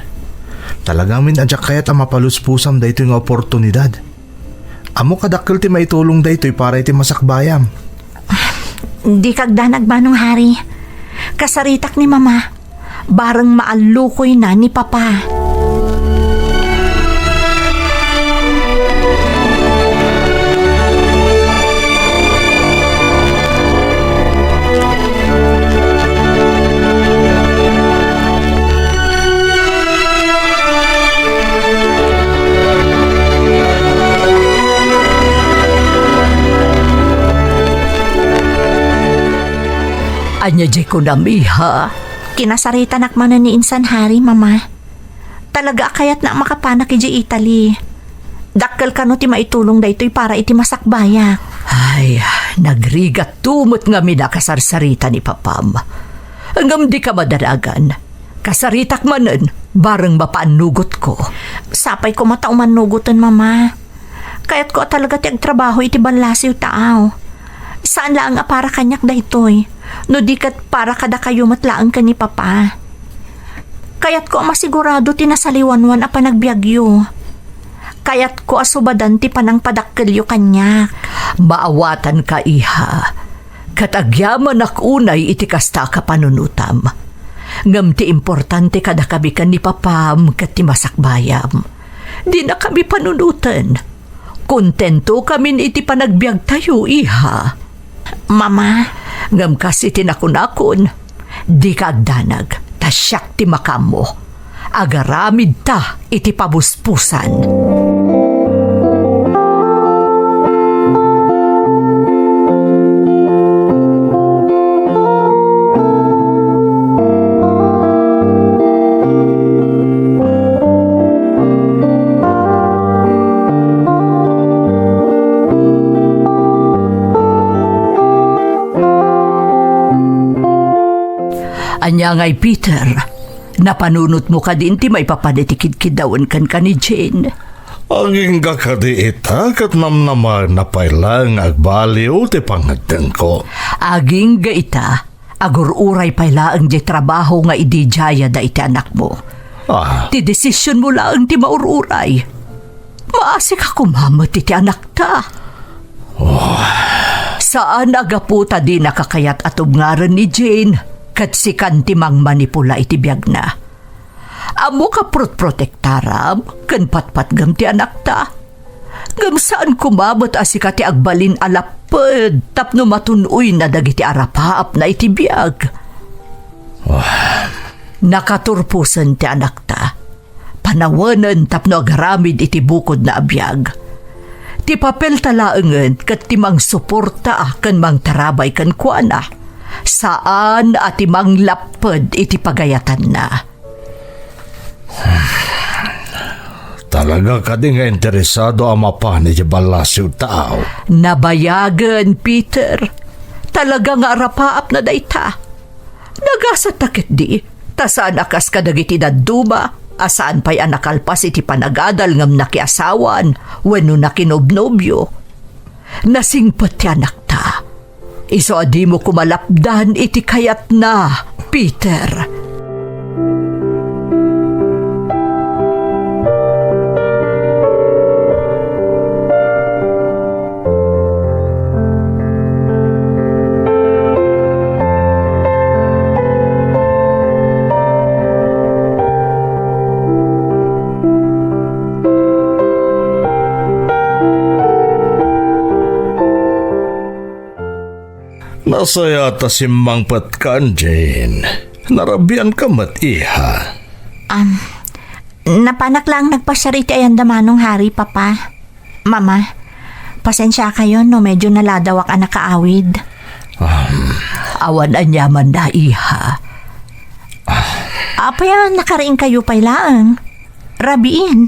Talaga ngamin a diak kayat a mapaluspusam daytoy nga oportunidad. Ammok a dakkel ti maitulong daytoy para iti masakbayam. Dika agdanag, Manong Hari. Kasaritak ni Mama. Bareng maallukoyna ni Papa. Ania diay kunam, iha? Kinasaritanak manen ni Insan Hari, Mama. Talaga a kayatna a makapanak idiay Italy. Dakkel kano ti maitulong daytoy para iti masakbayak. Ay, nagrigatto met ngamin a kasarsarita ni Papam. Ngem dika madanagan. Kasaritak manen, bareng mapaannugotko. Sapay koma ta umannugoten, Mama. Kayatko a talaga ti agtrabaho iti ballasiw ta aw. Saan laeng a para kaniak daytoy, no di ket para kadakayo met laeng ken ni Papa. Kayatko a masigurado ti nasaliwanwan a panagbiagyo. Kayatko a subadan ti panangpadakkelyo kaniak. Maawatanka, iha. Ket agyamanak unay iti kasta a kapanunotam. Ngem ti importante kadakami ken ni Papam ket ti masakbayam. Dinakami panunoten. Kontentokamin iti panagbiagtayo, iha. Mama. Ngem kas iti nakunakon, dika agdanag, ta siak ti makaammo. Agaramidta iti pabuspusan. Ania ngay, Peter? Napanunotmo kadin ti maipapan iti kidkiddawen kenka ni Jane? Agingga kadi ita ket namnamaenna pay laeng nga agbaliw ti pangngeddengko. Agingga ita, agur-uray pay laeng diay trabaho nga idiayada iti anakmo. Ah. Ti desisionmo laeng ti maur-uray. Maasika koma met iti anakta. Oh. Saan a gapu ta dinaka kayat a tubngaren ni Jane ket sikan ti mangmanipula iti biagna. Ammok a protprotektaram ken patpatgem ti anakta. Ngem saan koma met a sika ti agbalin a lapped tapno matun-oyna dagiti arapaapna iti biag. Ah. Nakaturposen ti anakta. Panawenen tapno agaramid iti bukodna a biag. Ti papelta laengen ket ti mangsuporta ken mangtarabay kenkuana. Saan a ti manglapped iti pagayatanna. Talaga kadi nga interesado a mapan iti ballasiw ta aw? Nabayagen, Peter. Talaga nga arapaapna dayta. Nagasatta ketdi, ta saan a kas kadagiti dadduma a saan pay a nakalpas iti panagadal ngem nakiasawan wenno nakinobnobio. nasingpet ti anakta. Isu a dimo koma lapdan iti kayatna, Peter. Nasayaat a simmangpetkan, Jane. Narabianka met, iha. Um, napanak laeng nagpasiar iti ayanda Manong Harry, Papa. Mama, pasensiakayon no medyo naladawak a nakaawid. Um, awan aniaman da, iha. Apay a nakariingkayo pay laeng? Rabiin.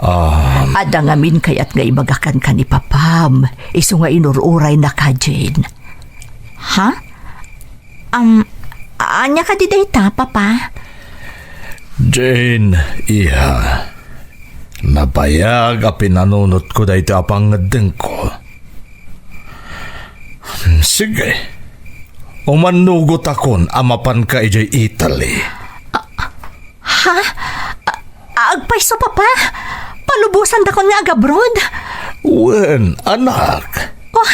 Ah. Adda ngamin kayat nga ibagakan ken ni Papam, isu nga inur-urayna ka, Jane. Ha? Um, ania kadi dayta, Papa? Jane, iha, nabayag a pinanunotko daytoy a pangngeddengko. Sige, umannugotakon a mapanka idiay Italy. Ha? A-, agpayso, Papa? Palubosandakon nga agabroad? Wen, anak. Oh.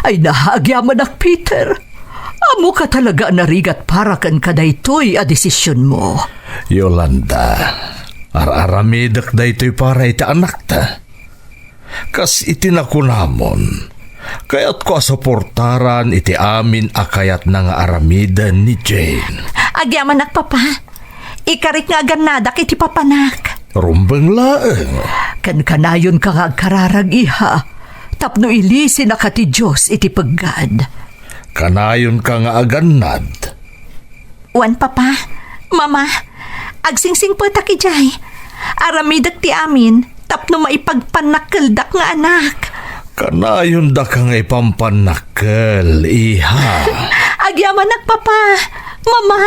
Ay, nahagyamanak, Peter. Ammoka talaga a narigat para ken kadaytoy a desisionmo. Yolanda, ar-aramidek daytoy para iti anakta. Kas iti nakunamon, kayatko a suportaran iti amin a kayatna nga aramiden ni Jane. Agyamanak, Papa. Ikarik nga agannadak iti papanak. Rumbeng laeng. Ken kanayonka nga agkararag, iha, tapno ilisinaka ti Dios iti peggad. Kanayonka nga agannad. Wen, Papa, Mama, agsingsingpetak idiay. Aramidek ti amin tapno maipagpannakkeldak nga anak. Kanayondaka nga ipampannakkel, iha. Agyamanak, Papa, Mama.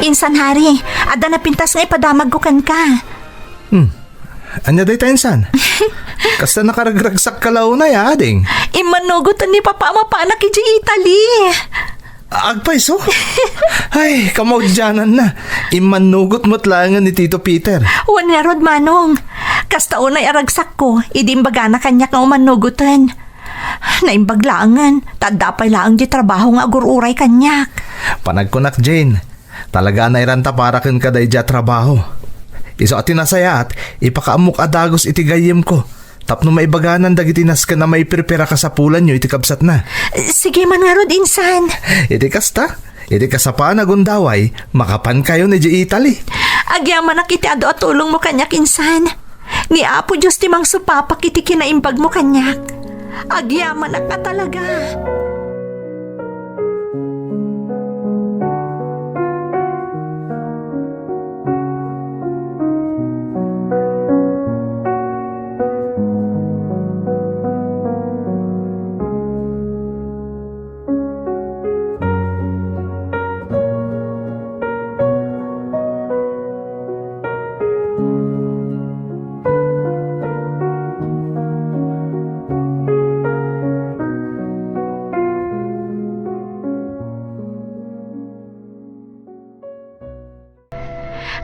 Insan, Hari, adda napintas nga ipadamagko kenka. Hmm. Ania dayta, insan? Kasta nakaragragsakka la unay, a, ading? Immannugoten ni Papa a mapanak idiay Italy. Agpayso? Ay, kamaudiananna. Immannugot met laengen ni Tito Peter. Wen ngarud, Manong. Kasta unay a ragsakko, idi imbagana kaniak nga umannugoten. Naimbag laengen, ta adda pay laeng di trabaho nga agur-uray kaniak. Panagkunak, Jane, talaga a nairanta para kenka daydiay a trabaho. Isu a ti nasayaat, ipakaammok a dagus iti gayyemko. Tapno maibaganan dagiti nasken a maiprepara a kasapulanyo iti kabsatna. Sige man ngarud, insan. Iti kasta, iti kasapulan a gundaway, makapankayon idiay Italy. Agyamanak iti adu a tulongmo kaniak, insan. Ni Apo Dios ti mangsupapak iti kinaimbagmo kaniak. Agyamanak a talaga.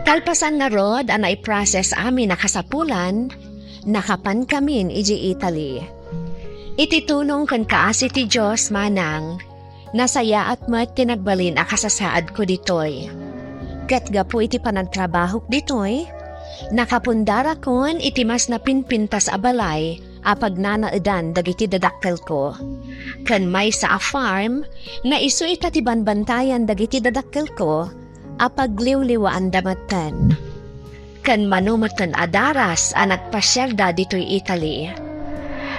Kalpasan ngarud a naiprocess amin a kasapulan, nakapankamin idiay Italy. Iti tulong ken kaasi ti Dios, Manang, nasayaat met ti nagbalin a kasasaadko ditoy. Ket gapu iti panagtrabahok ditoy, nakapundarakon iti mas napinpintas a balay a pagnanaedan dagiti dadakkelko. Ken maysa a farm nga isu ita ti banbantayan dagiti dadakkelko a pagliwliwaanda metten. Ken mano metten a daras a nagpasiarda ditoy Italy.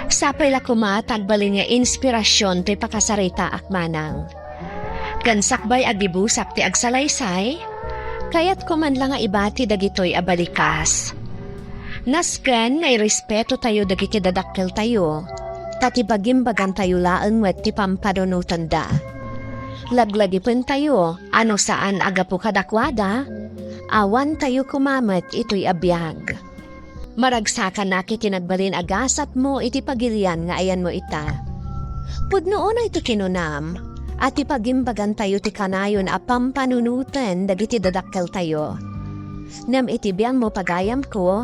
Sapay la koma ta agbalin nga inspirasion toy pakasaritaak, Manang. Ken sakbay agibusak ti agsalaysay, kayatko man la nga ibati dagitoy a balikas. Nasken nga irespetotayo dagiti dadakkeltayo, ta ti bagimbagantayo laeng met ti pampanunotenda. Laglagipentayo a no saan a gapu kadakuada, awantayo koma met itoy a biag. Maragsakanak iti nagbalin a gasatmo iti pagilian nga ayanmo ita. Pudno unay ti kinunam a ti pagimbagantayo ti kanayon a pampanunoten dagiti dadakkeltayo. Ngem iti biangmo, pagayamko,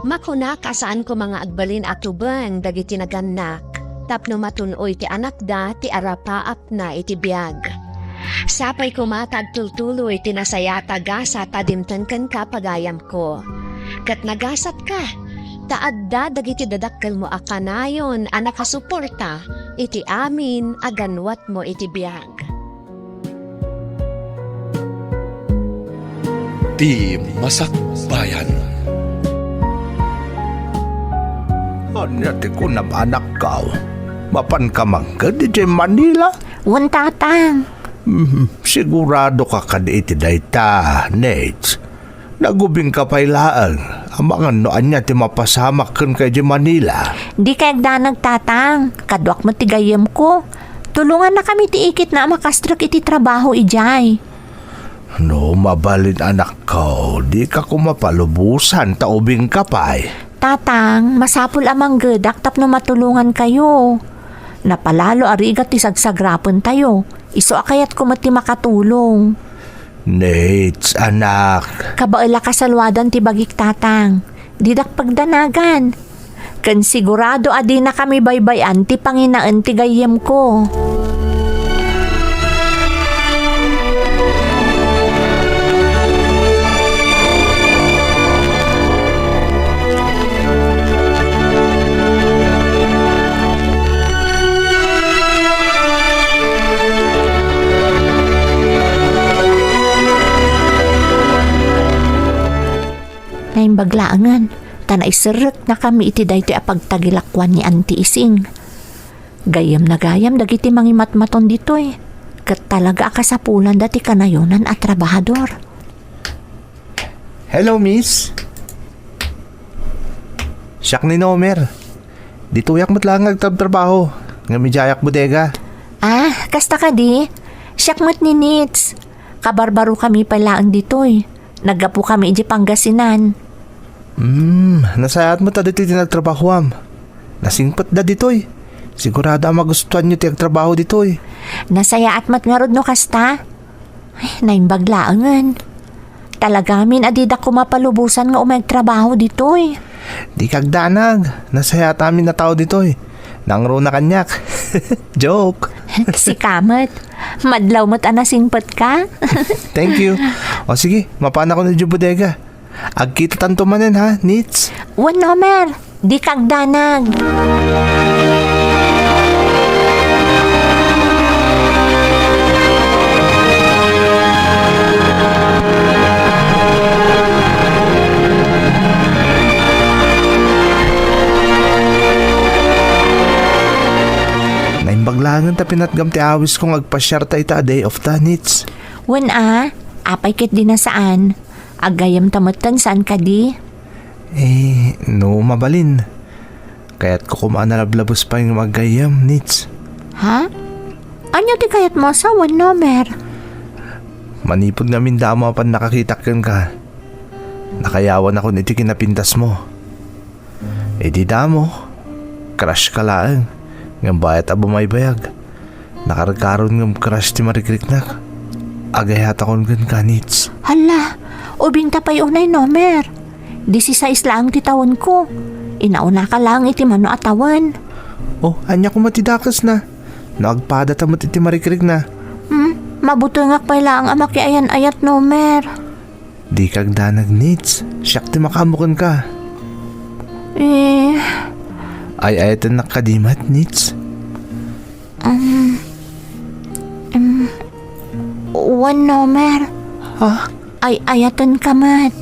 makunak a saan koma nga agbalin a tubeng dagiti nagannak tapno matun-oy ti anakda ti arapaap na iti biag. Sapay koma ta agtultuloy ti nasayaat a gasat a dimteng kenka, pagayamko. Ket nagasatka, ta adda dagiti dadakkelmo a kanayon a nakasuporta iti amin a ganwatmo iti biag. Ti Masakbayan. Ania ti kunam, anakko? Mapanka mangged idiay Manila? Wen, Tatang. Hmm, sigurado ka kadi iti dayta, Nate? Nagubingka pay laeng. Amangan no ania ti mapasamak kenka idiay Manila. Dika agdanag, Tatang. Kaduak met ti gayyemko. Tulongannakami ti ikitna a makastrek iti trabaho idiay. No mabalin, anakko, dika koma palubosan ta ubingka pay. Tatang, masapul a manggedak tapno matulongankayo. Napalalo a rigat ti sagsagrapentayo. Isu a kayatko met ti makatulong. Nate, anak. Kabael a kasaluadan ti bagik, Tatang. Didak pagdanagan. Ken sigurado a dinakami baybay-an ti panginaen ti gayyemko. Naimbag laengen, ta naiserreknakami iti daytoy a pagtagilakuan ni Auntie Ising. Gayyemna gayam dagiti mangimatmaton ditoy, ket talaga a kasapulanda ti kanayonan a trabahador. Hello, miss. Siak ni Nomer. Ditoyak met laeng nga agtrabtrabaho, ngem idiayak bodega. Ah, kasta kadi? Siak met ni Nits. Kabarbarokami pay laeng ditoy. Naggapokami idiay Pangasinan. Hmm, nasayaat met a ditoy ti nagtrabahoam. Nasingpetda ditoy. Sigurado a magustuanyo ti agtrabaho ditoy. Nasayaat met ngarud no kasta. Ay, naimbag laengen. Talagamin a didak koma palubosan nga umay agtrabaho ditoy. Dika agdanag. Nasayaat amin a tao ditoy. Nangruna kaniak. Joke. Sika met. Madlaw met a nasingpetka. Thank you. O sige, mapanakon idiay bodega. Agkitatanto manen ha, Nits? Wen, Nomer. Dika agdanag. Naimbag laengen ta pinatgam ti awisko nga agpasiarta ita a day off ta, Nits. Wen a, apay ket di nasaan. Aggayyemta metten, saan kadi? Eh, no mabalin, kayatko koma a nalablabes pay nga aggayyem, Nits. Ha? Ania ti kayatmo a sawen, Nomer? Manipud ngamin damo a pannakakitak kenka, nakayawanakon iti kinapintasmo. Idi damo, crush ka laeng, ngem bayat a bumaybayag. Nakarkaron ngem crush ti marikriknak. Agayatakon kenka, Nits. Hala, ubingta pay unay, Nomer. Disisais laeng ti tawenko. Inaunaka laeng iti mano a tawen. Oh, ania koma ti dakesna? No agpadata met iti marikrikna. Hmm, mabutengak pay laeng a makiayan-ayat, Nomer. Dika agdanag, Nits. Siak ti makaammo kenka. Eh. Ay-ayatennak kadi met, Nits? Um, um, wen, Nomer. Ha? Ay-ayatenka met.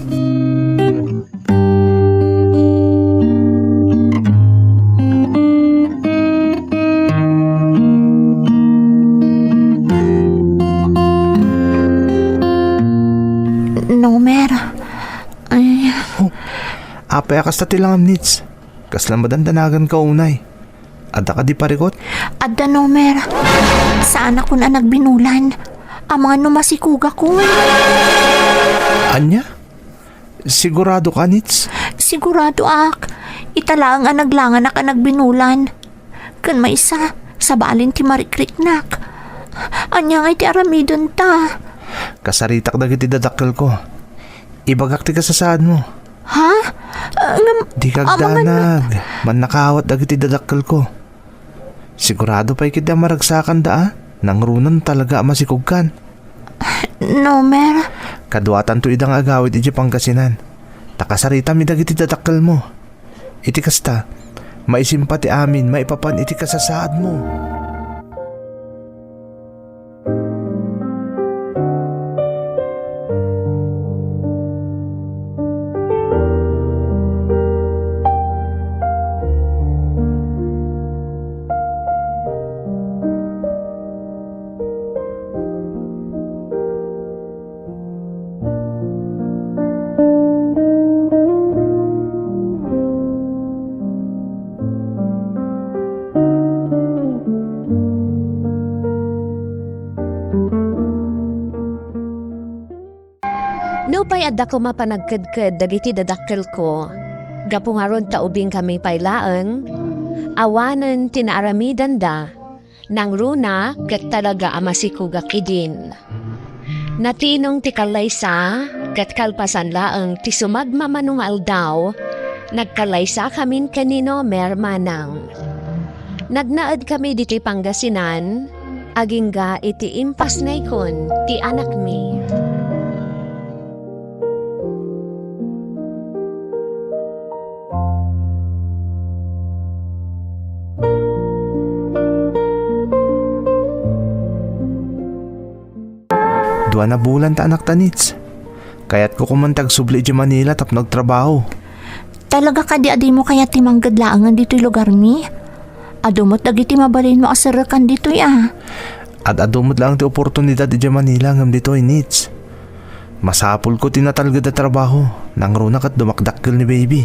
Apay a kasta ti langam, Nits? Kasla madandanaganka unay. Adda kadi parikut? Adda, Nomer. Saanakon a nagbinulan. Amangan no masikogakon. Ania? Sigurado ka, Nits? Siguradoak. Ita laeng a naglanganak a nagbinulan. Ken maysa, sabali ti marikriknak. Ania ngay ti aramidenta? Kasaritak dagiti dadakkelko. Ibagak ti kasasaadmo. Ha? Ah, ngem, dika agdanag. Mannakaawat dagiti dadakkelko. Sigurado pay ketdi a maragsakanda a. Nangruna no talaga a masikogkan. Nomer. Kaduatanto ida nga agawid idiay Pangasinan. Ta kasaritam dagiti dadakkelmo. Iti kasta, maisimpa ti amin maipapan iti kasasaadmo. Nupay adda koma panagkedked dagiti dadakkelko, gapu ngarud ta ubingkami pay laeng, awanen ti naaramidanda, nangruna ket talaga a masikogak idin. Natinong ti kallaysa, ket kalpasan laeng ti sumagmamano nga aldaw, nagkallaysakamin ken ni Nomer manang. Nagnaedkami ditoy Pangasinan, agingga iti impasnaykon ti anakmi. Dua na bulan ta anakta, Nits. Kayatko koman ti agsubli idiay Manila tapno agtrabaho. Talaga kadi a dimo kayat ti mangged laengen ditoy lugarmi? Adu met dagiti mabalinmo a serrekan ditoy a. Ad-adu met laeng ti oportunidad idiay Manila ngem ditoy, Nits. Masapulko ti natalged a trabaho, nangruna ket dumakdakkel ni baby.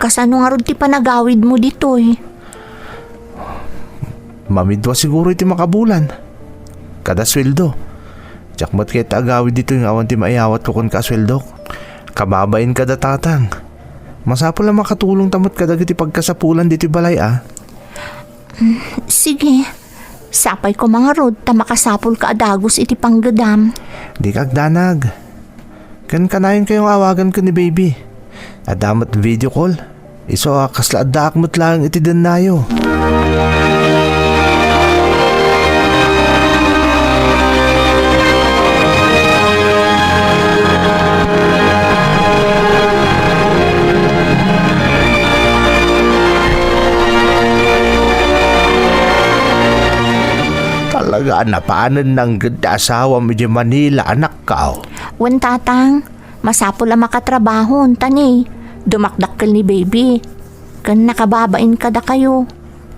Kasano ngarud ti panagawidmo ditoy? Mamidua siguro iti makabulan. Kada sueldo. Diak met kayat ti agawid ditoy nga awan ti maiyawatko kenka a sueldok. Kababain kada tatang. Masapul a makatulongta met kadagiti pagkasapulan ditoy balay a. Mm, sige. Sapay koma ngarud ta makasapulka a dagus iti panggedam. Dika agdanag. Ken kanayonkayo nga awaganko ni baby. Adda met video call. Isu a kasla addaak met laeng iti dennayo. Talaga a napanen nangged ti asawam idiay Manila, anakko. Wen, tatang, masapul a makatrabaho, ta ni, dumakdakkel ni baby. Ken nakababain kadakayo.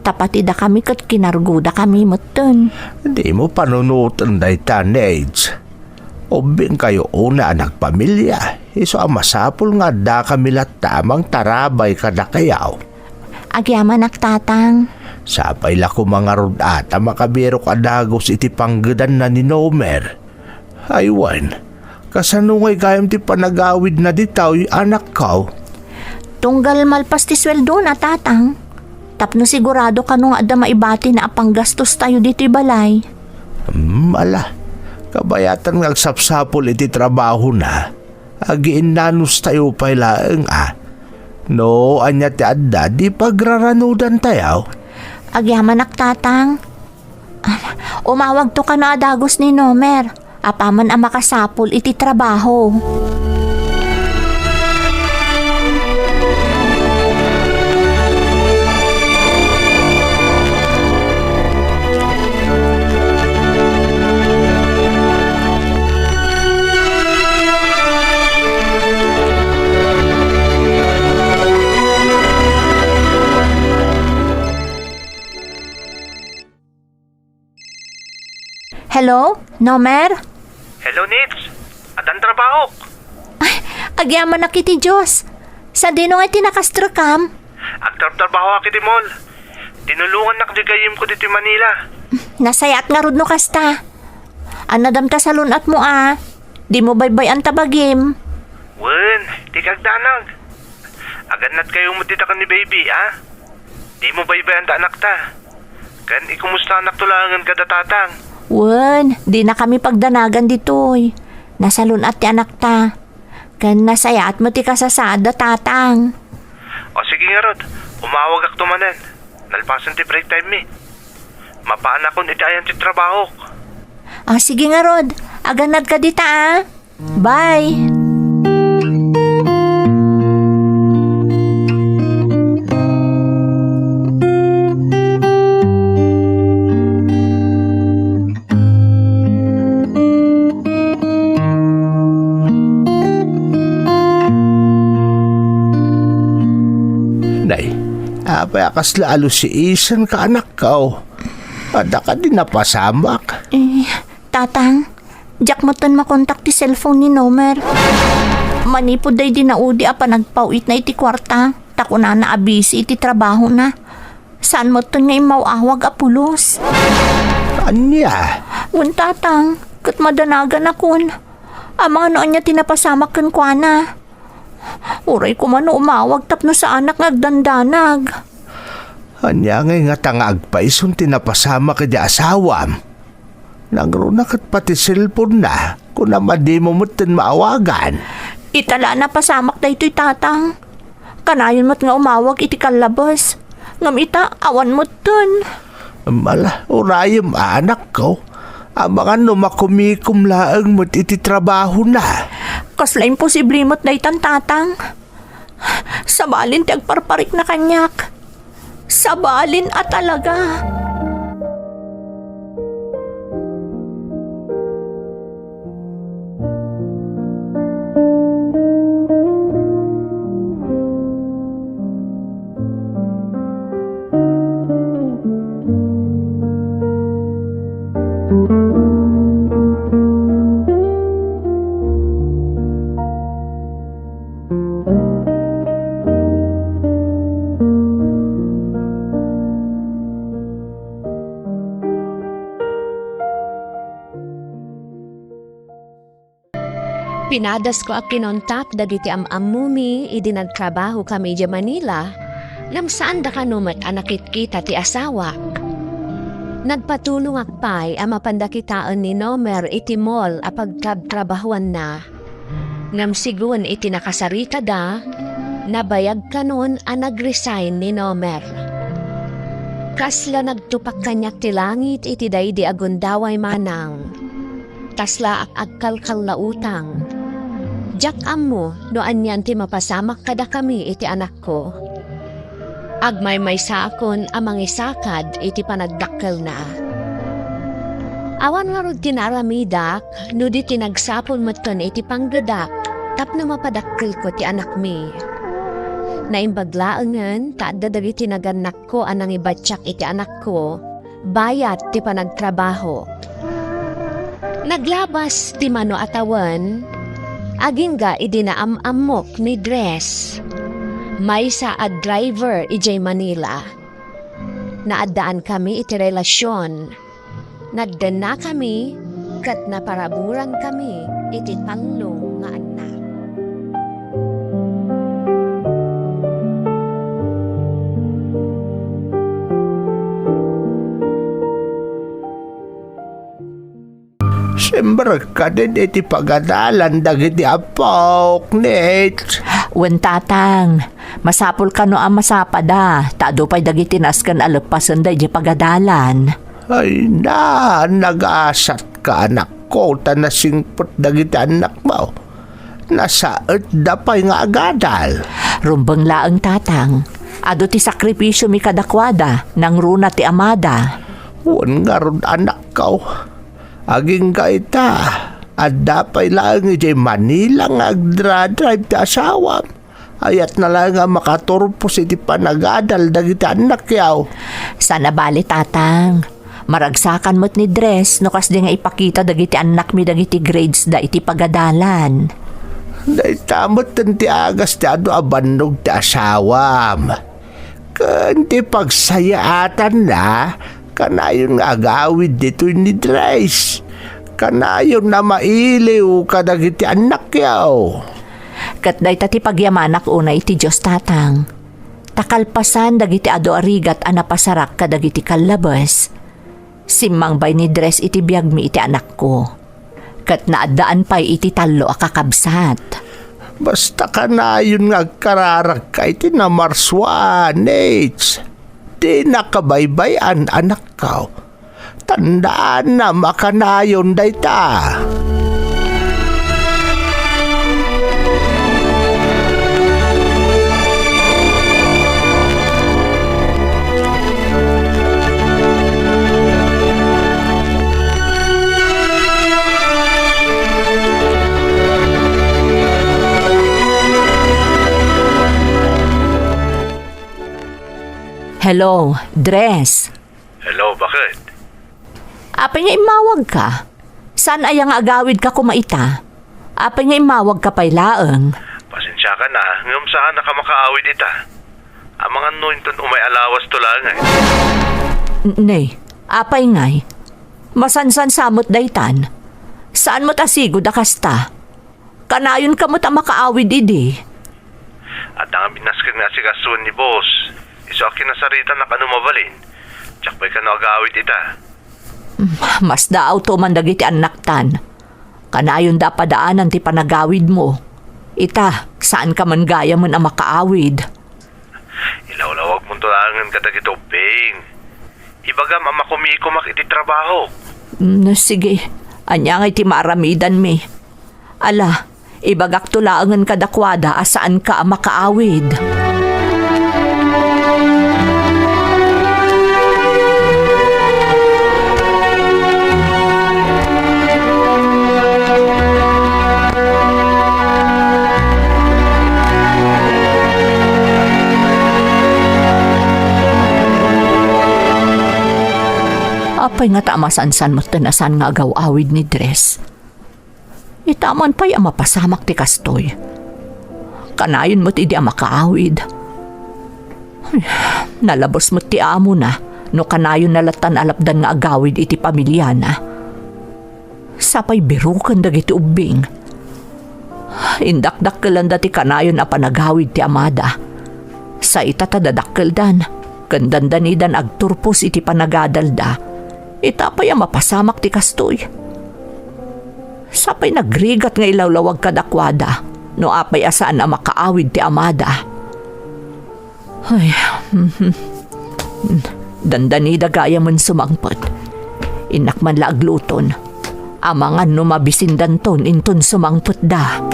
Ta pati dakami ket kinargodakami metten. Dimo panunoten dayta, Neds. Ubbingkayo unay a nagpamilia, isu a masapul nga addakami latta a mangtarabay kadakayo. Agyamanak, tatang. Sapay la koma ngarud a ta makabirok a dagus iti panggedanna ni Nomer. Ay wen, kasano ngay gayam ti panagawidna ditoy, anakko? Tunggal malpas ti sueldona, tatang. Tapno sigurado kano nga adda maibatina a panggastostayo ditoy balay. Hmm, ala, kabayatan nga agsapsapul iti trabahona. Agiinnanostayo pay laeng a. No ania ti adda, di pagraranudantayo. Agyamanak, tatang. Umawagto kano a dagus ni Nomer, apaman a makasapul iti trabaho. Hello, Nomer? Hello, Nits. Addan trabahok. Ay, agyamanak iti Dios. Sadino nga ti nakastrekam? Agtrabtrabahoak iti mall. Tinulongannak di gayyemko ditoy Manila. Nasayaat ngarud no kasta. Annadam ta salun-atmo a. Dimo baybay-an ta bagim. Wen, di kagdanag. Agannadkayo met dita ken ni baby, a? Dimo baybay-an ta anakta. Ken ikumustanakto laengen kada tatang. Wen, dinakami pagdanagan ditoy. Nasalun-at ti anakta. Ken nasayaat met ti kasasaad da tatang. O sige ngarud, umawagakto manen. Nalpasen ti break time mi. Mapaanakon iti ayan ti trabahok. O sige ngarud, agannadka dita a. Bye! Nay, apay a kasla alusiisenka, anakko? Adda kadi napasamak? Eh, Tatang, diak metten makontak ti cellphone ni Nomer. Manipud daydi naudi a panagpaw-itna iti kuarta, ta kunana a busy iti trabahona. Saan metten nga immaw-awag a pulos. Ania? Wen, Tatang, ket madanaganakon. Amangan no ania ti napasamak kenkuana. Uray koma no umawag tapno saanak nga agdandanag. Ania ngay ngata nga agpaison ti napasamak iti asawam? Nangruna ket pati cellphone-na, kunam a dimo metten maawagan. Ita la a napasamak daytoy, Tatang. Kanayon met nga umawag iti kallabes. Ngem ita, awan metten. Mala, urayem, anakko. Amangan no makumikom laeng met iti trabahona. Kasla imposible met daytan, Tatang. Sabalin ti agparparikna kaniak. Sabalin a talaga. Pinadasko a kinontak dagiti am-ammomi idi nagtrabahokami idiay Manila, ngem saanda kano met a nakitkita ti asawak. Nagpatulongak pay a mapanda kitaen ni Nomer iti mall a pagtrabtrabahoanna. Ngem sigun iti nakasaritada, nabayag kanon a nag-resign ni Nomer. Kasla nagtupak kaniak ti langit iti daydi a gundaway manang. Kasla ak agkalkallautang. Diak ammo no anian ti mapasamak kadakami iti anakko. Agmaymaysaakon a mangisakad iti panagdakkelna. Awan ngarud ti naaramidak no di ti nagsapul metten iti panggedak tapno mapadakkelko ti anakmi. Naimbag laengen ta adda dagiti nagannakko a nangibatiak iti anakko bayat ti panagtrabaho. Naglabas ti mano a tawen, agingga idi naam-ammok ni Dres, maysa a driver idiay Manila. Naaddaankami iti relasion. Nagdennakami ket naparaburan kami iti tallo nga annak. Simrek kadin iti pagadalan dagiti apok, Nate. Wen, Tatang, masapul kano a masapada, ta adu pay dagiti nasken a leppasenda idiay pagadalan. Ay na, nagasatka, anakko, ta nasingpet dagiti annakmo. Nasaetda pay nga agadal. Rumbeng laeng, Tatang. Adu ti sakripisiomi kadakuada, nangruna ti amada. Wen ngarud, anakko. Agingga ita, adda pay laeng idiay Manila nga agdra-drive ti asawam. Ayatna laeng a makaturpos iti panagadal dagiti annakyo. Saan a bale, Tatang. Maragsakan met ni Dres no kasdi nga ipakita dagiti annakmi dagiti grades da iti pagadalan. Dayta metten ti agas ti adu a bannog ti asawam. Ken ti pagsayaatanna, kanayon nga agawid ditoy ni Dres. Kanayon a mailiw kadagiti annakyo. Ket dayta ti pagyamanak unay iti Dios, Tatang. Ta kalpasan dagiti adu a rigat a napasarak kadagiti kallabes, simmangbay ni Dres iti biagmi iti anakko. Ket naaddaan pay iti tallo a kakabsat. Basta kanayon nga agkararakka iti namarsua, Nits. Dinaka baybay-an, anakko. Tandaanam a kanayon dayta. Hello, Dres. Hello, baket? Apay nga immawagka? Saan aya nga agawidka koma ita? Apay nga immawagka pay laeng? Pasensiakan a, ngem saannak a makaawid ita. Amangan no inton umay a lawasto laeng ngay. N-, ne, apay ngay? Masansan sa met daytan. Saan met a sigud a kasta? Kanayonka met a makaawid idi. Adda ngamin nasken nga asikasoen ni boss. Isu a kinasaritanak a no mabalin, diak pay kano agawid ita. Masdaawto man dagiti annaktan. Kanayonda a padaanan ti panagawidmo. Ita, saanka man gayamen a makaawid. Ilawlawagmonto laengen kadagiti ubbing. Ibagam a makumikomak iti trabaho. Mm, sige. Ania ngay ti maaramidanmi? Ala, ibagakto laengen kadakuada a saanka a makaawid. Apay ngata a masansan metten a saan nga agaw-awid ni Dres? Ita man pay a mapasamak ti kastoy. Kanayon met idi a makaawid. Ay, nalabes met ti amona no kanayonna lattan a lapdan nga agawid iti pamiliana. Sapay biroken dagiti ubbing. Indakdakkelanda ti kanayon a panagawid ti amada. Sa ita ta dadakkeldan, ken dandanidan agturpos iti panagadalda. Ita pay a mapasamak ti kastoy. Sapay nagrigat nga ilawlawag kadakuada no apay a saan a makaawid ti amada. Ay, mhm. Dandanida gayamen sumangpet. Innak man la agluton. Amangan no mabisindanton inton sumangpetda.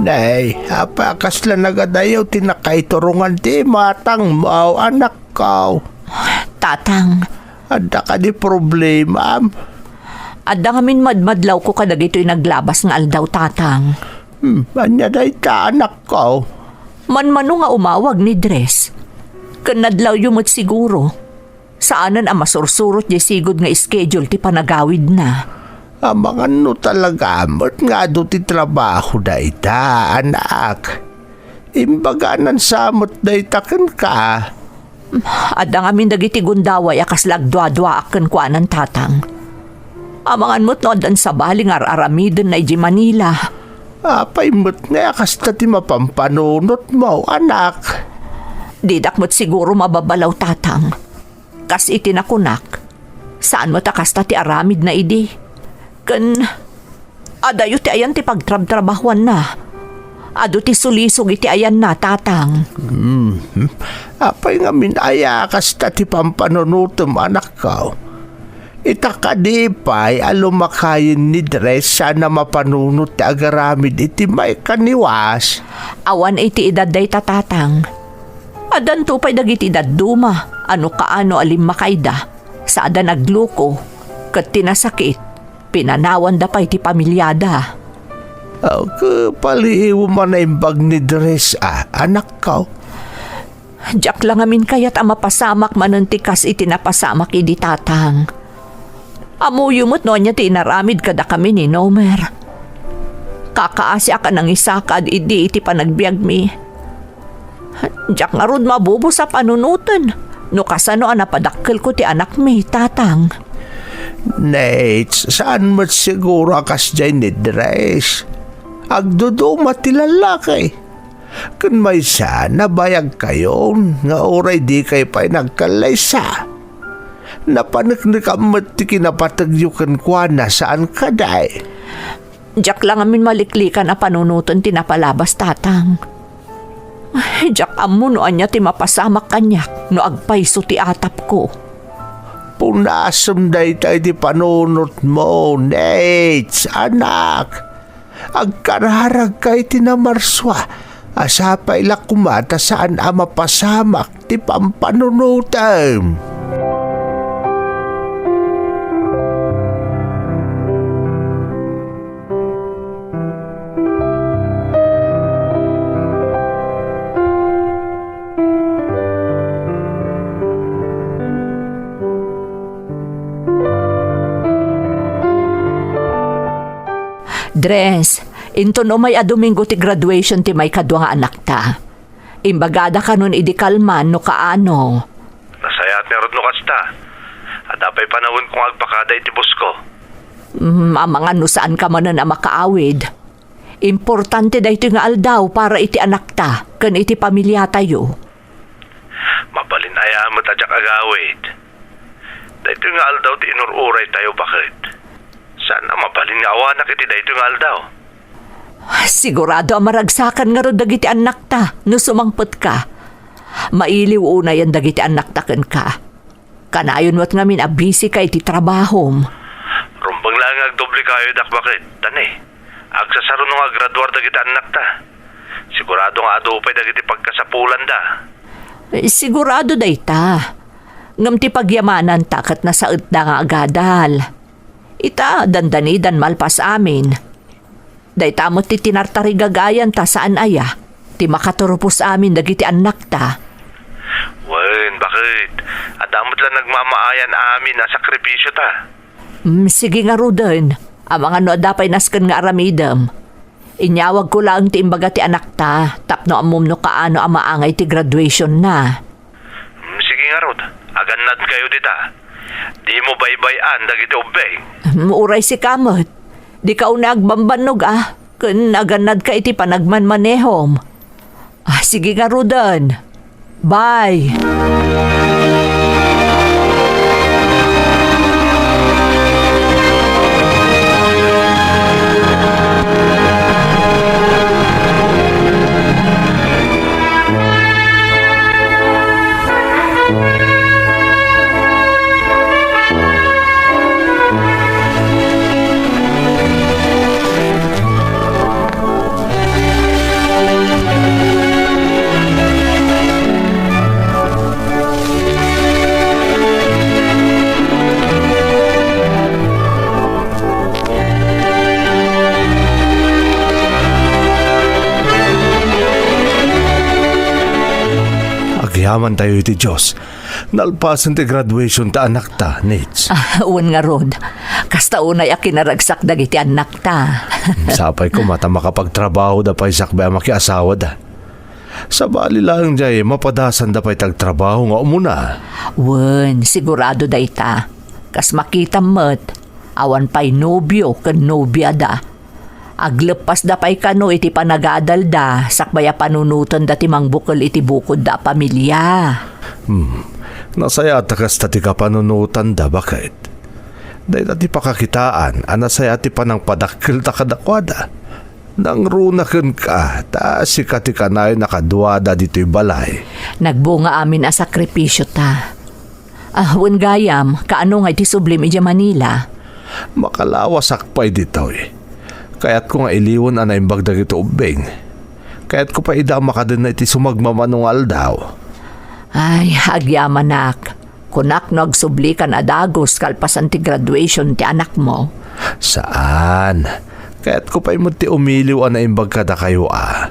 Nay, apay a kasla nagadayaw ti nakaiturongan ti imatangmo, anakko? Tatang. Adda kadi problemam? Adda ngamin madmadlawko kadagitoy naglabas nga aldaw, Tatang. Hmm, ania dayta, anakko? Manmano nga umawag ni Dres. Ken nadlawyo met siguro. Saanen a masursurot diay sigud nga schedule ti panagawidna. Amangan no talaga met nga adu ti trabaho dayta, anak. Imbaganan sa met dayta kenka. Adda ngamin dagiti gundaway a kasla agduaduaak kenkuana, Tatang. Amangan met no addan sabali nga ar-aramidenna idiay Manila. Apay met nga kasta ti mapampanunotmo, anak? Didak met siguro mababalaw, Tatang. Kas iti nakunak, saan met a kasta ti aramidna idi. Ken, adayo ti ayan ti pagtrabtrabahuanna. Adu ti sulisog iti ayanna, Tatang. Hmm. Apay ngamin aya a kasta ti pampanunotem, anakko? Ita kadi pay a lumakayen ni Dres saan a mapanunot ti agaramid iti maikaniwas? Awan iti edad dayta, Tatang. Addanto pay dagiti dadduma a no kaano a limmakayda, sa adda nagluko, ket ti nasakit, pinanawanda pay ti pamiliada. Aw, kapaliiwem a naimbag ni Dres a, anakko. Diak la ngamin kayat a mapasamak manen ti kas iti napasamak idi tatang. Ammoyo met no ania ti inaramid kadakami ni Nomer. Kakaasiak a nangisakad idi iti panagbiagmi. Diak ngarud mabubos a panunoten no kasano a napadakkelko ti anakmi, tatang. Nate, saan met siguro a kasdiay ni Dres. Agduduma ti lallaki. Ken maysa, nabayagkayon nga uray dikay pay nagkallaysa. Napaneknekam met ti kinapategyo kenkuana, saan kadi? Diak la ngamin maliklikan a panunoten ti napalabas, tatang. Ay, diak ammo no ania ti mapasamak kaniak no agpayso ti atapko. Punasem dayta iti panunotmo, Nate, anak. Agkararagka iti namarsua a sapay la koma ta saan a mapasamak ti pampanunotem. Dres, inton umay a Domingo ti graduation ti maikadua nga anakta. Imbagada kanon idi kalman no kaano. Nasayaat ngarud no kasta. Adda pay panawenko nga agpakada iti busko. Mm, amangan no saanka manen a makaawid. Importante daytoy nga aldaw para iti anakta ken iti pamiliatayo. Mabalin aya met a diak agawid. Daytoy nga aldaw ti inur-uraytayo, baket. Saan a mabalin nga awanak iti daytoy nga aldaw? Sigurado a maragsakan ngarud dagiti annakta no sumangpetka. Mailiw unayen dagiti annakta kenka. Kanayon met ngamin a busy ka iti trabahom. Rumbeng laeng nga agdoblekayo, dak, baket, ta ne, agsasaruno nga agraduar dagiti annakta. Sigurado nga adu pay dagiti pagkasapulanda. Eh, sigurado dayta. Ngem ti pagyamananta ket nasaetda nga agadal. Ita, dandanidan malpas amin. Dayta met ti tinartarigagayan ta saan aya ti makaturpos amin dagiti annakta. Wen, baket? Adda met la nagmamaayan amin a sakripisio ta. Mm, sige ngaruden. Amangan no adda pay nasken nga aramidem. Inyawagko laeng ti imbaga ti anakta tapno ammom no kaano a maangay ti graduationna. Mm, sige ngarud, agannadkayo dita. Dimo baybay-an dagiti ubbing. Mm, uray sika met. Dika unay agbambannog a, ken agannadka iti panagmanmanehom. Ah, sige ngaruden. Bye. Agyamantayo iti Dios. Nalpasen ti graduation ta anakta, Nits. Ah, wen ngarud. Kasta unay a kinaragsak dagiti annakta. Sapay koma ta makapagtrabahoda pay sakbay a makiasawada. Sabali laeng jay, mapadasanda pay ti agtrabaho nga umuna. Wen, sigurado dayta. Kas makitam met, awan pay nobio ken nobiada. Agleppasda pay kano iti panagadalda sakbay a panunotenda ti mangbukel iti bukodda a pamilia. Hmm. Nasayaat a kasta ti kapanunotanda, baket. Dayta ti pakakitaan a nasayaat ti panangpadakkelta kadakuada. Nangruna kenka, ta sika ti kanayon a kaduada ditoy balay. Nagbunga amin a sakripisiota. Ah, wen gayam, kaano nga iti sublim idiay Manila? Makalawasak pay ditoy. Kayatko nga iliwen a naimbag dagiti ubbing. Kayatko pay ida a makadenna iti sumagmamano nga aldaw. Ay, agyamanak. Kunak no agsublikan a dagus kalpasan ti graduation ti anakmo. Saan. Kayatko pay met ti umiliw a naimbag kadakayo a.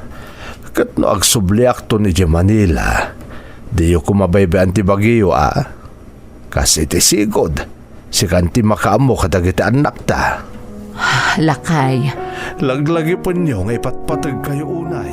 Ket no agsubliakton idiay Manila, diyo koma baybay-an ti bagiyo a. Kas iti sigud, sikan ti makaammo kadagiti annakta. Lakay. Laglagipenyo nga ipatpategkayo unay.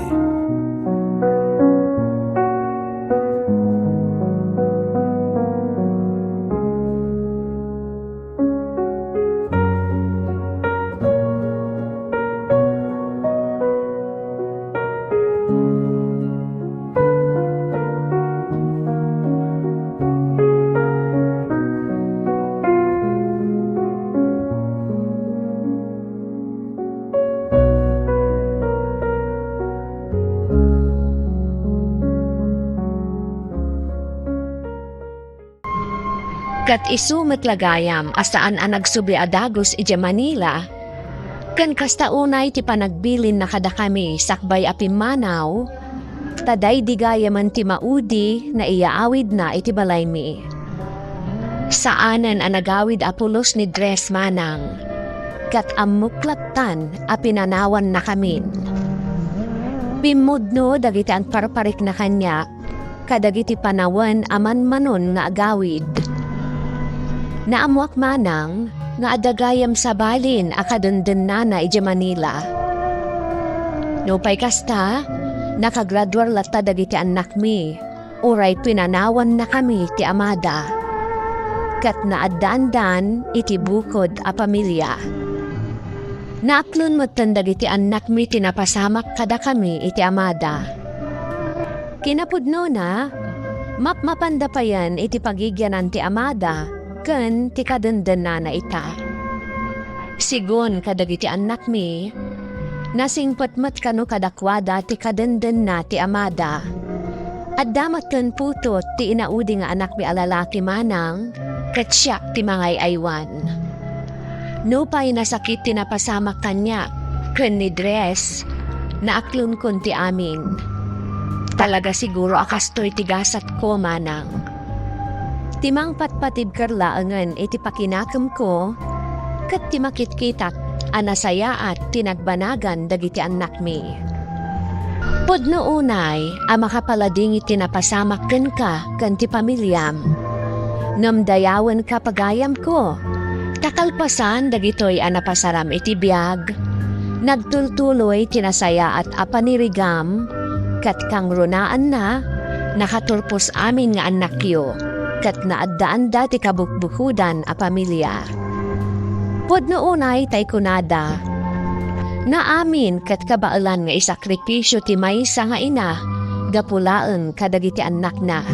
Ket isu met la gayam a saan a nagsubli a dagus idiay Manila, ken kasta unay ti panagbilinna kadakami sakbay a pimmanaw, ta daydi gayamen ti maudi nga iyaawidna iti balaymi. Saanen a nagawid a pulos ni Dres, manang, ket ammok lattan a pinanawannakamin. Pimmudno dagiti agparparikna kaniak kadagiti panawen a manmanon nga agawid. Naammoak manang nga adda gayam sabalin a kadendennana idiay Manila. Nupay kasta, nakagraduar latta dagiti annakmi, uray pinanawannakami ti amada. Ket naaddaandan iti bukod a pamilia. Naaklon metten dagiti annakmi ti napasamak kadakami iti amada. Kinapudnona, mapmapanda payen iti pagigianan ti amada ken ti kadendennana ita. Sigun kadagiti annakmi, nasingpet met kano kadakuada ti kadendenna ti amada. Adda met ken putot ti inaudi nga anakmi a lalaki manang, ket siak ti mangay-aywan. Nupay nasakit ti napasamak kaniak ken ni Dres, naaklonkon ti amin. Talaga siguro a kastoy ti gasatko, manang. Ti mangpatpatibker laengen iti pakinakemko, ket ti makitkitak a nasayaat ti nagbanagan dagiti annakmi. Pudno unay a makapaladingit ti napasamak kenka ken ti pamiliam. Ngem dayawenka, pagayamko, ta kalpasan dagitoy a napasaram iti biag, nagtultuloy ti nasayaat a panirigam, ket kangrunaanna, nakaturpos amin nga annakyo, ket naaddaanda ti kabukbukodan a pamilia. Pudno unay tay kunada, naamin ket kabaelan nga isakripisio ti maysa nga ina gapu laeng kadagiti annakna.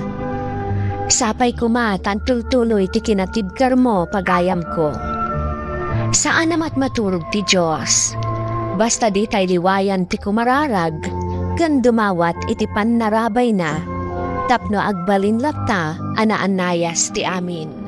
Sapay koma ta agtultuloy ti kinatibkermo, pagayamko. Saan a matmaturog ti Dios. Basta ditay liwayan ti kumararag ken dumawat iti pannarabayna tapno agbalin latta a naannayas ti amin.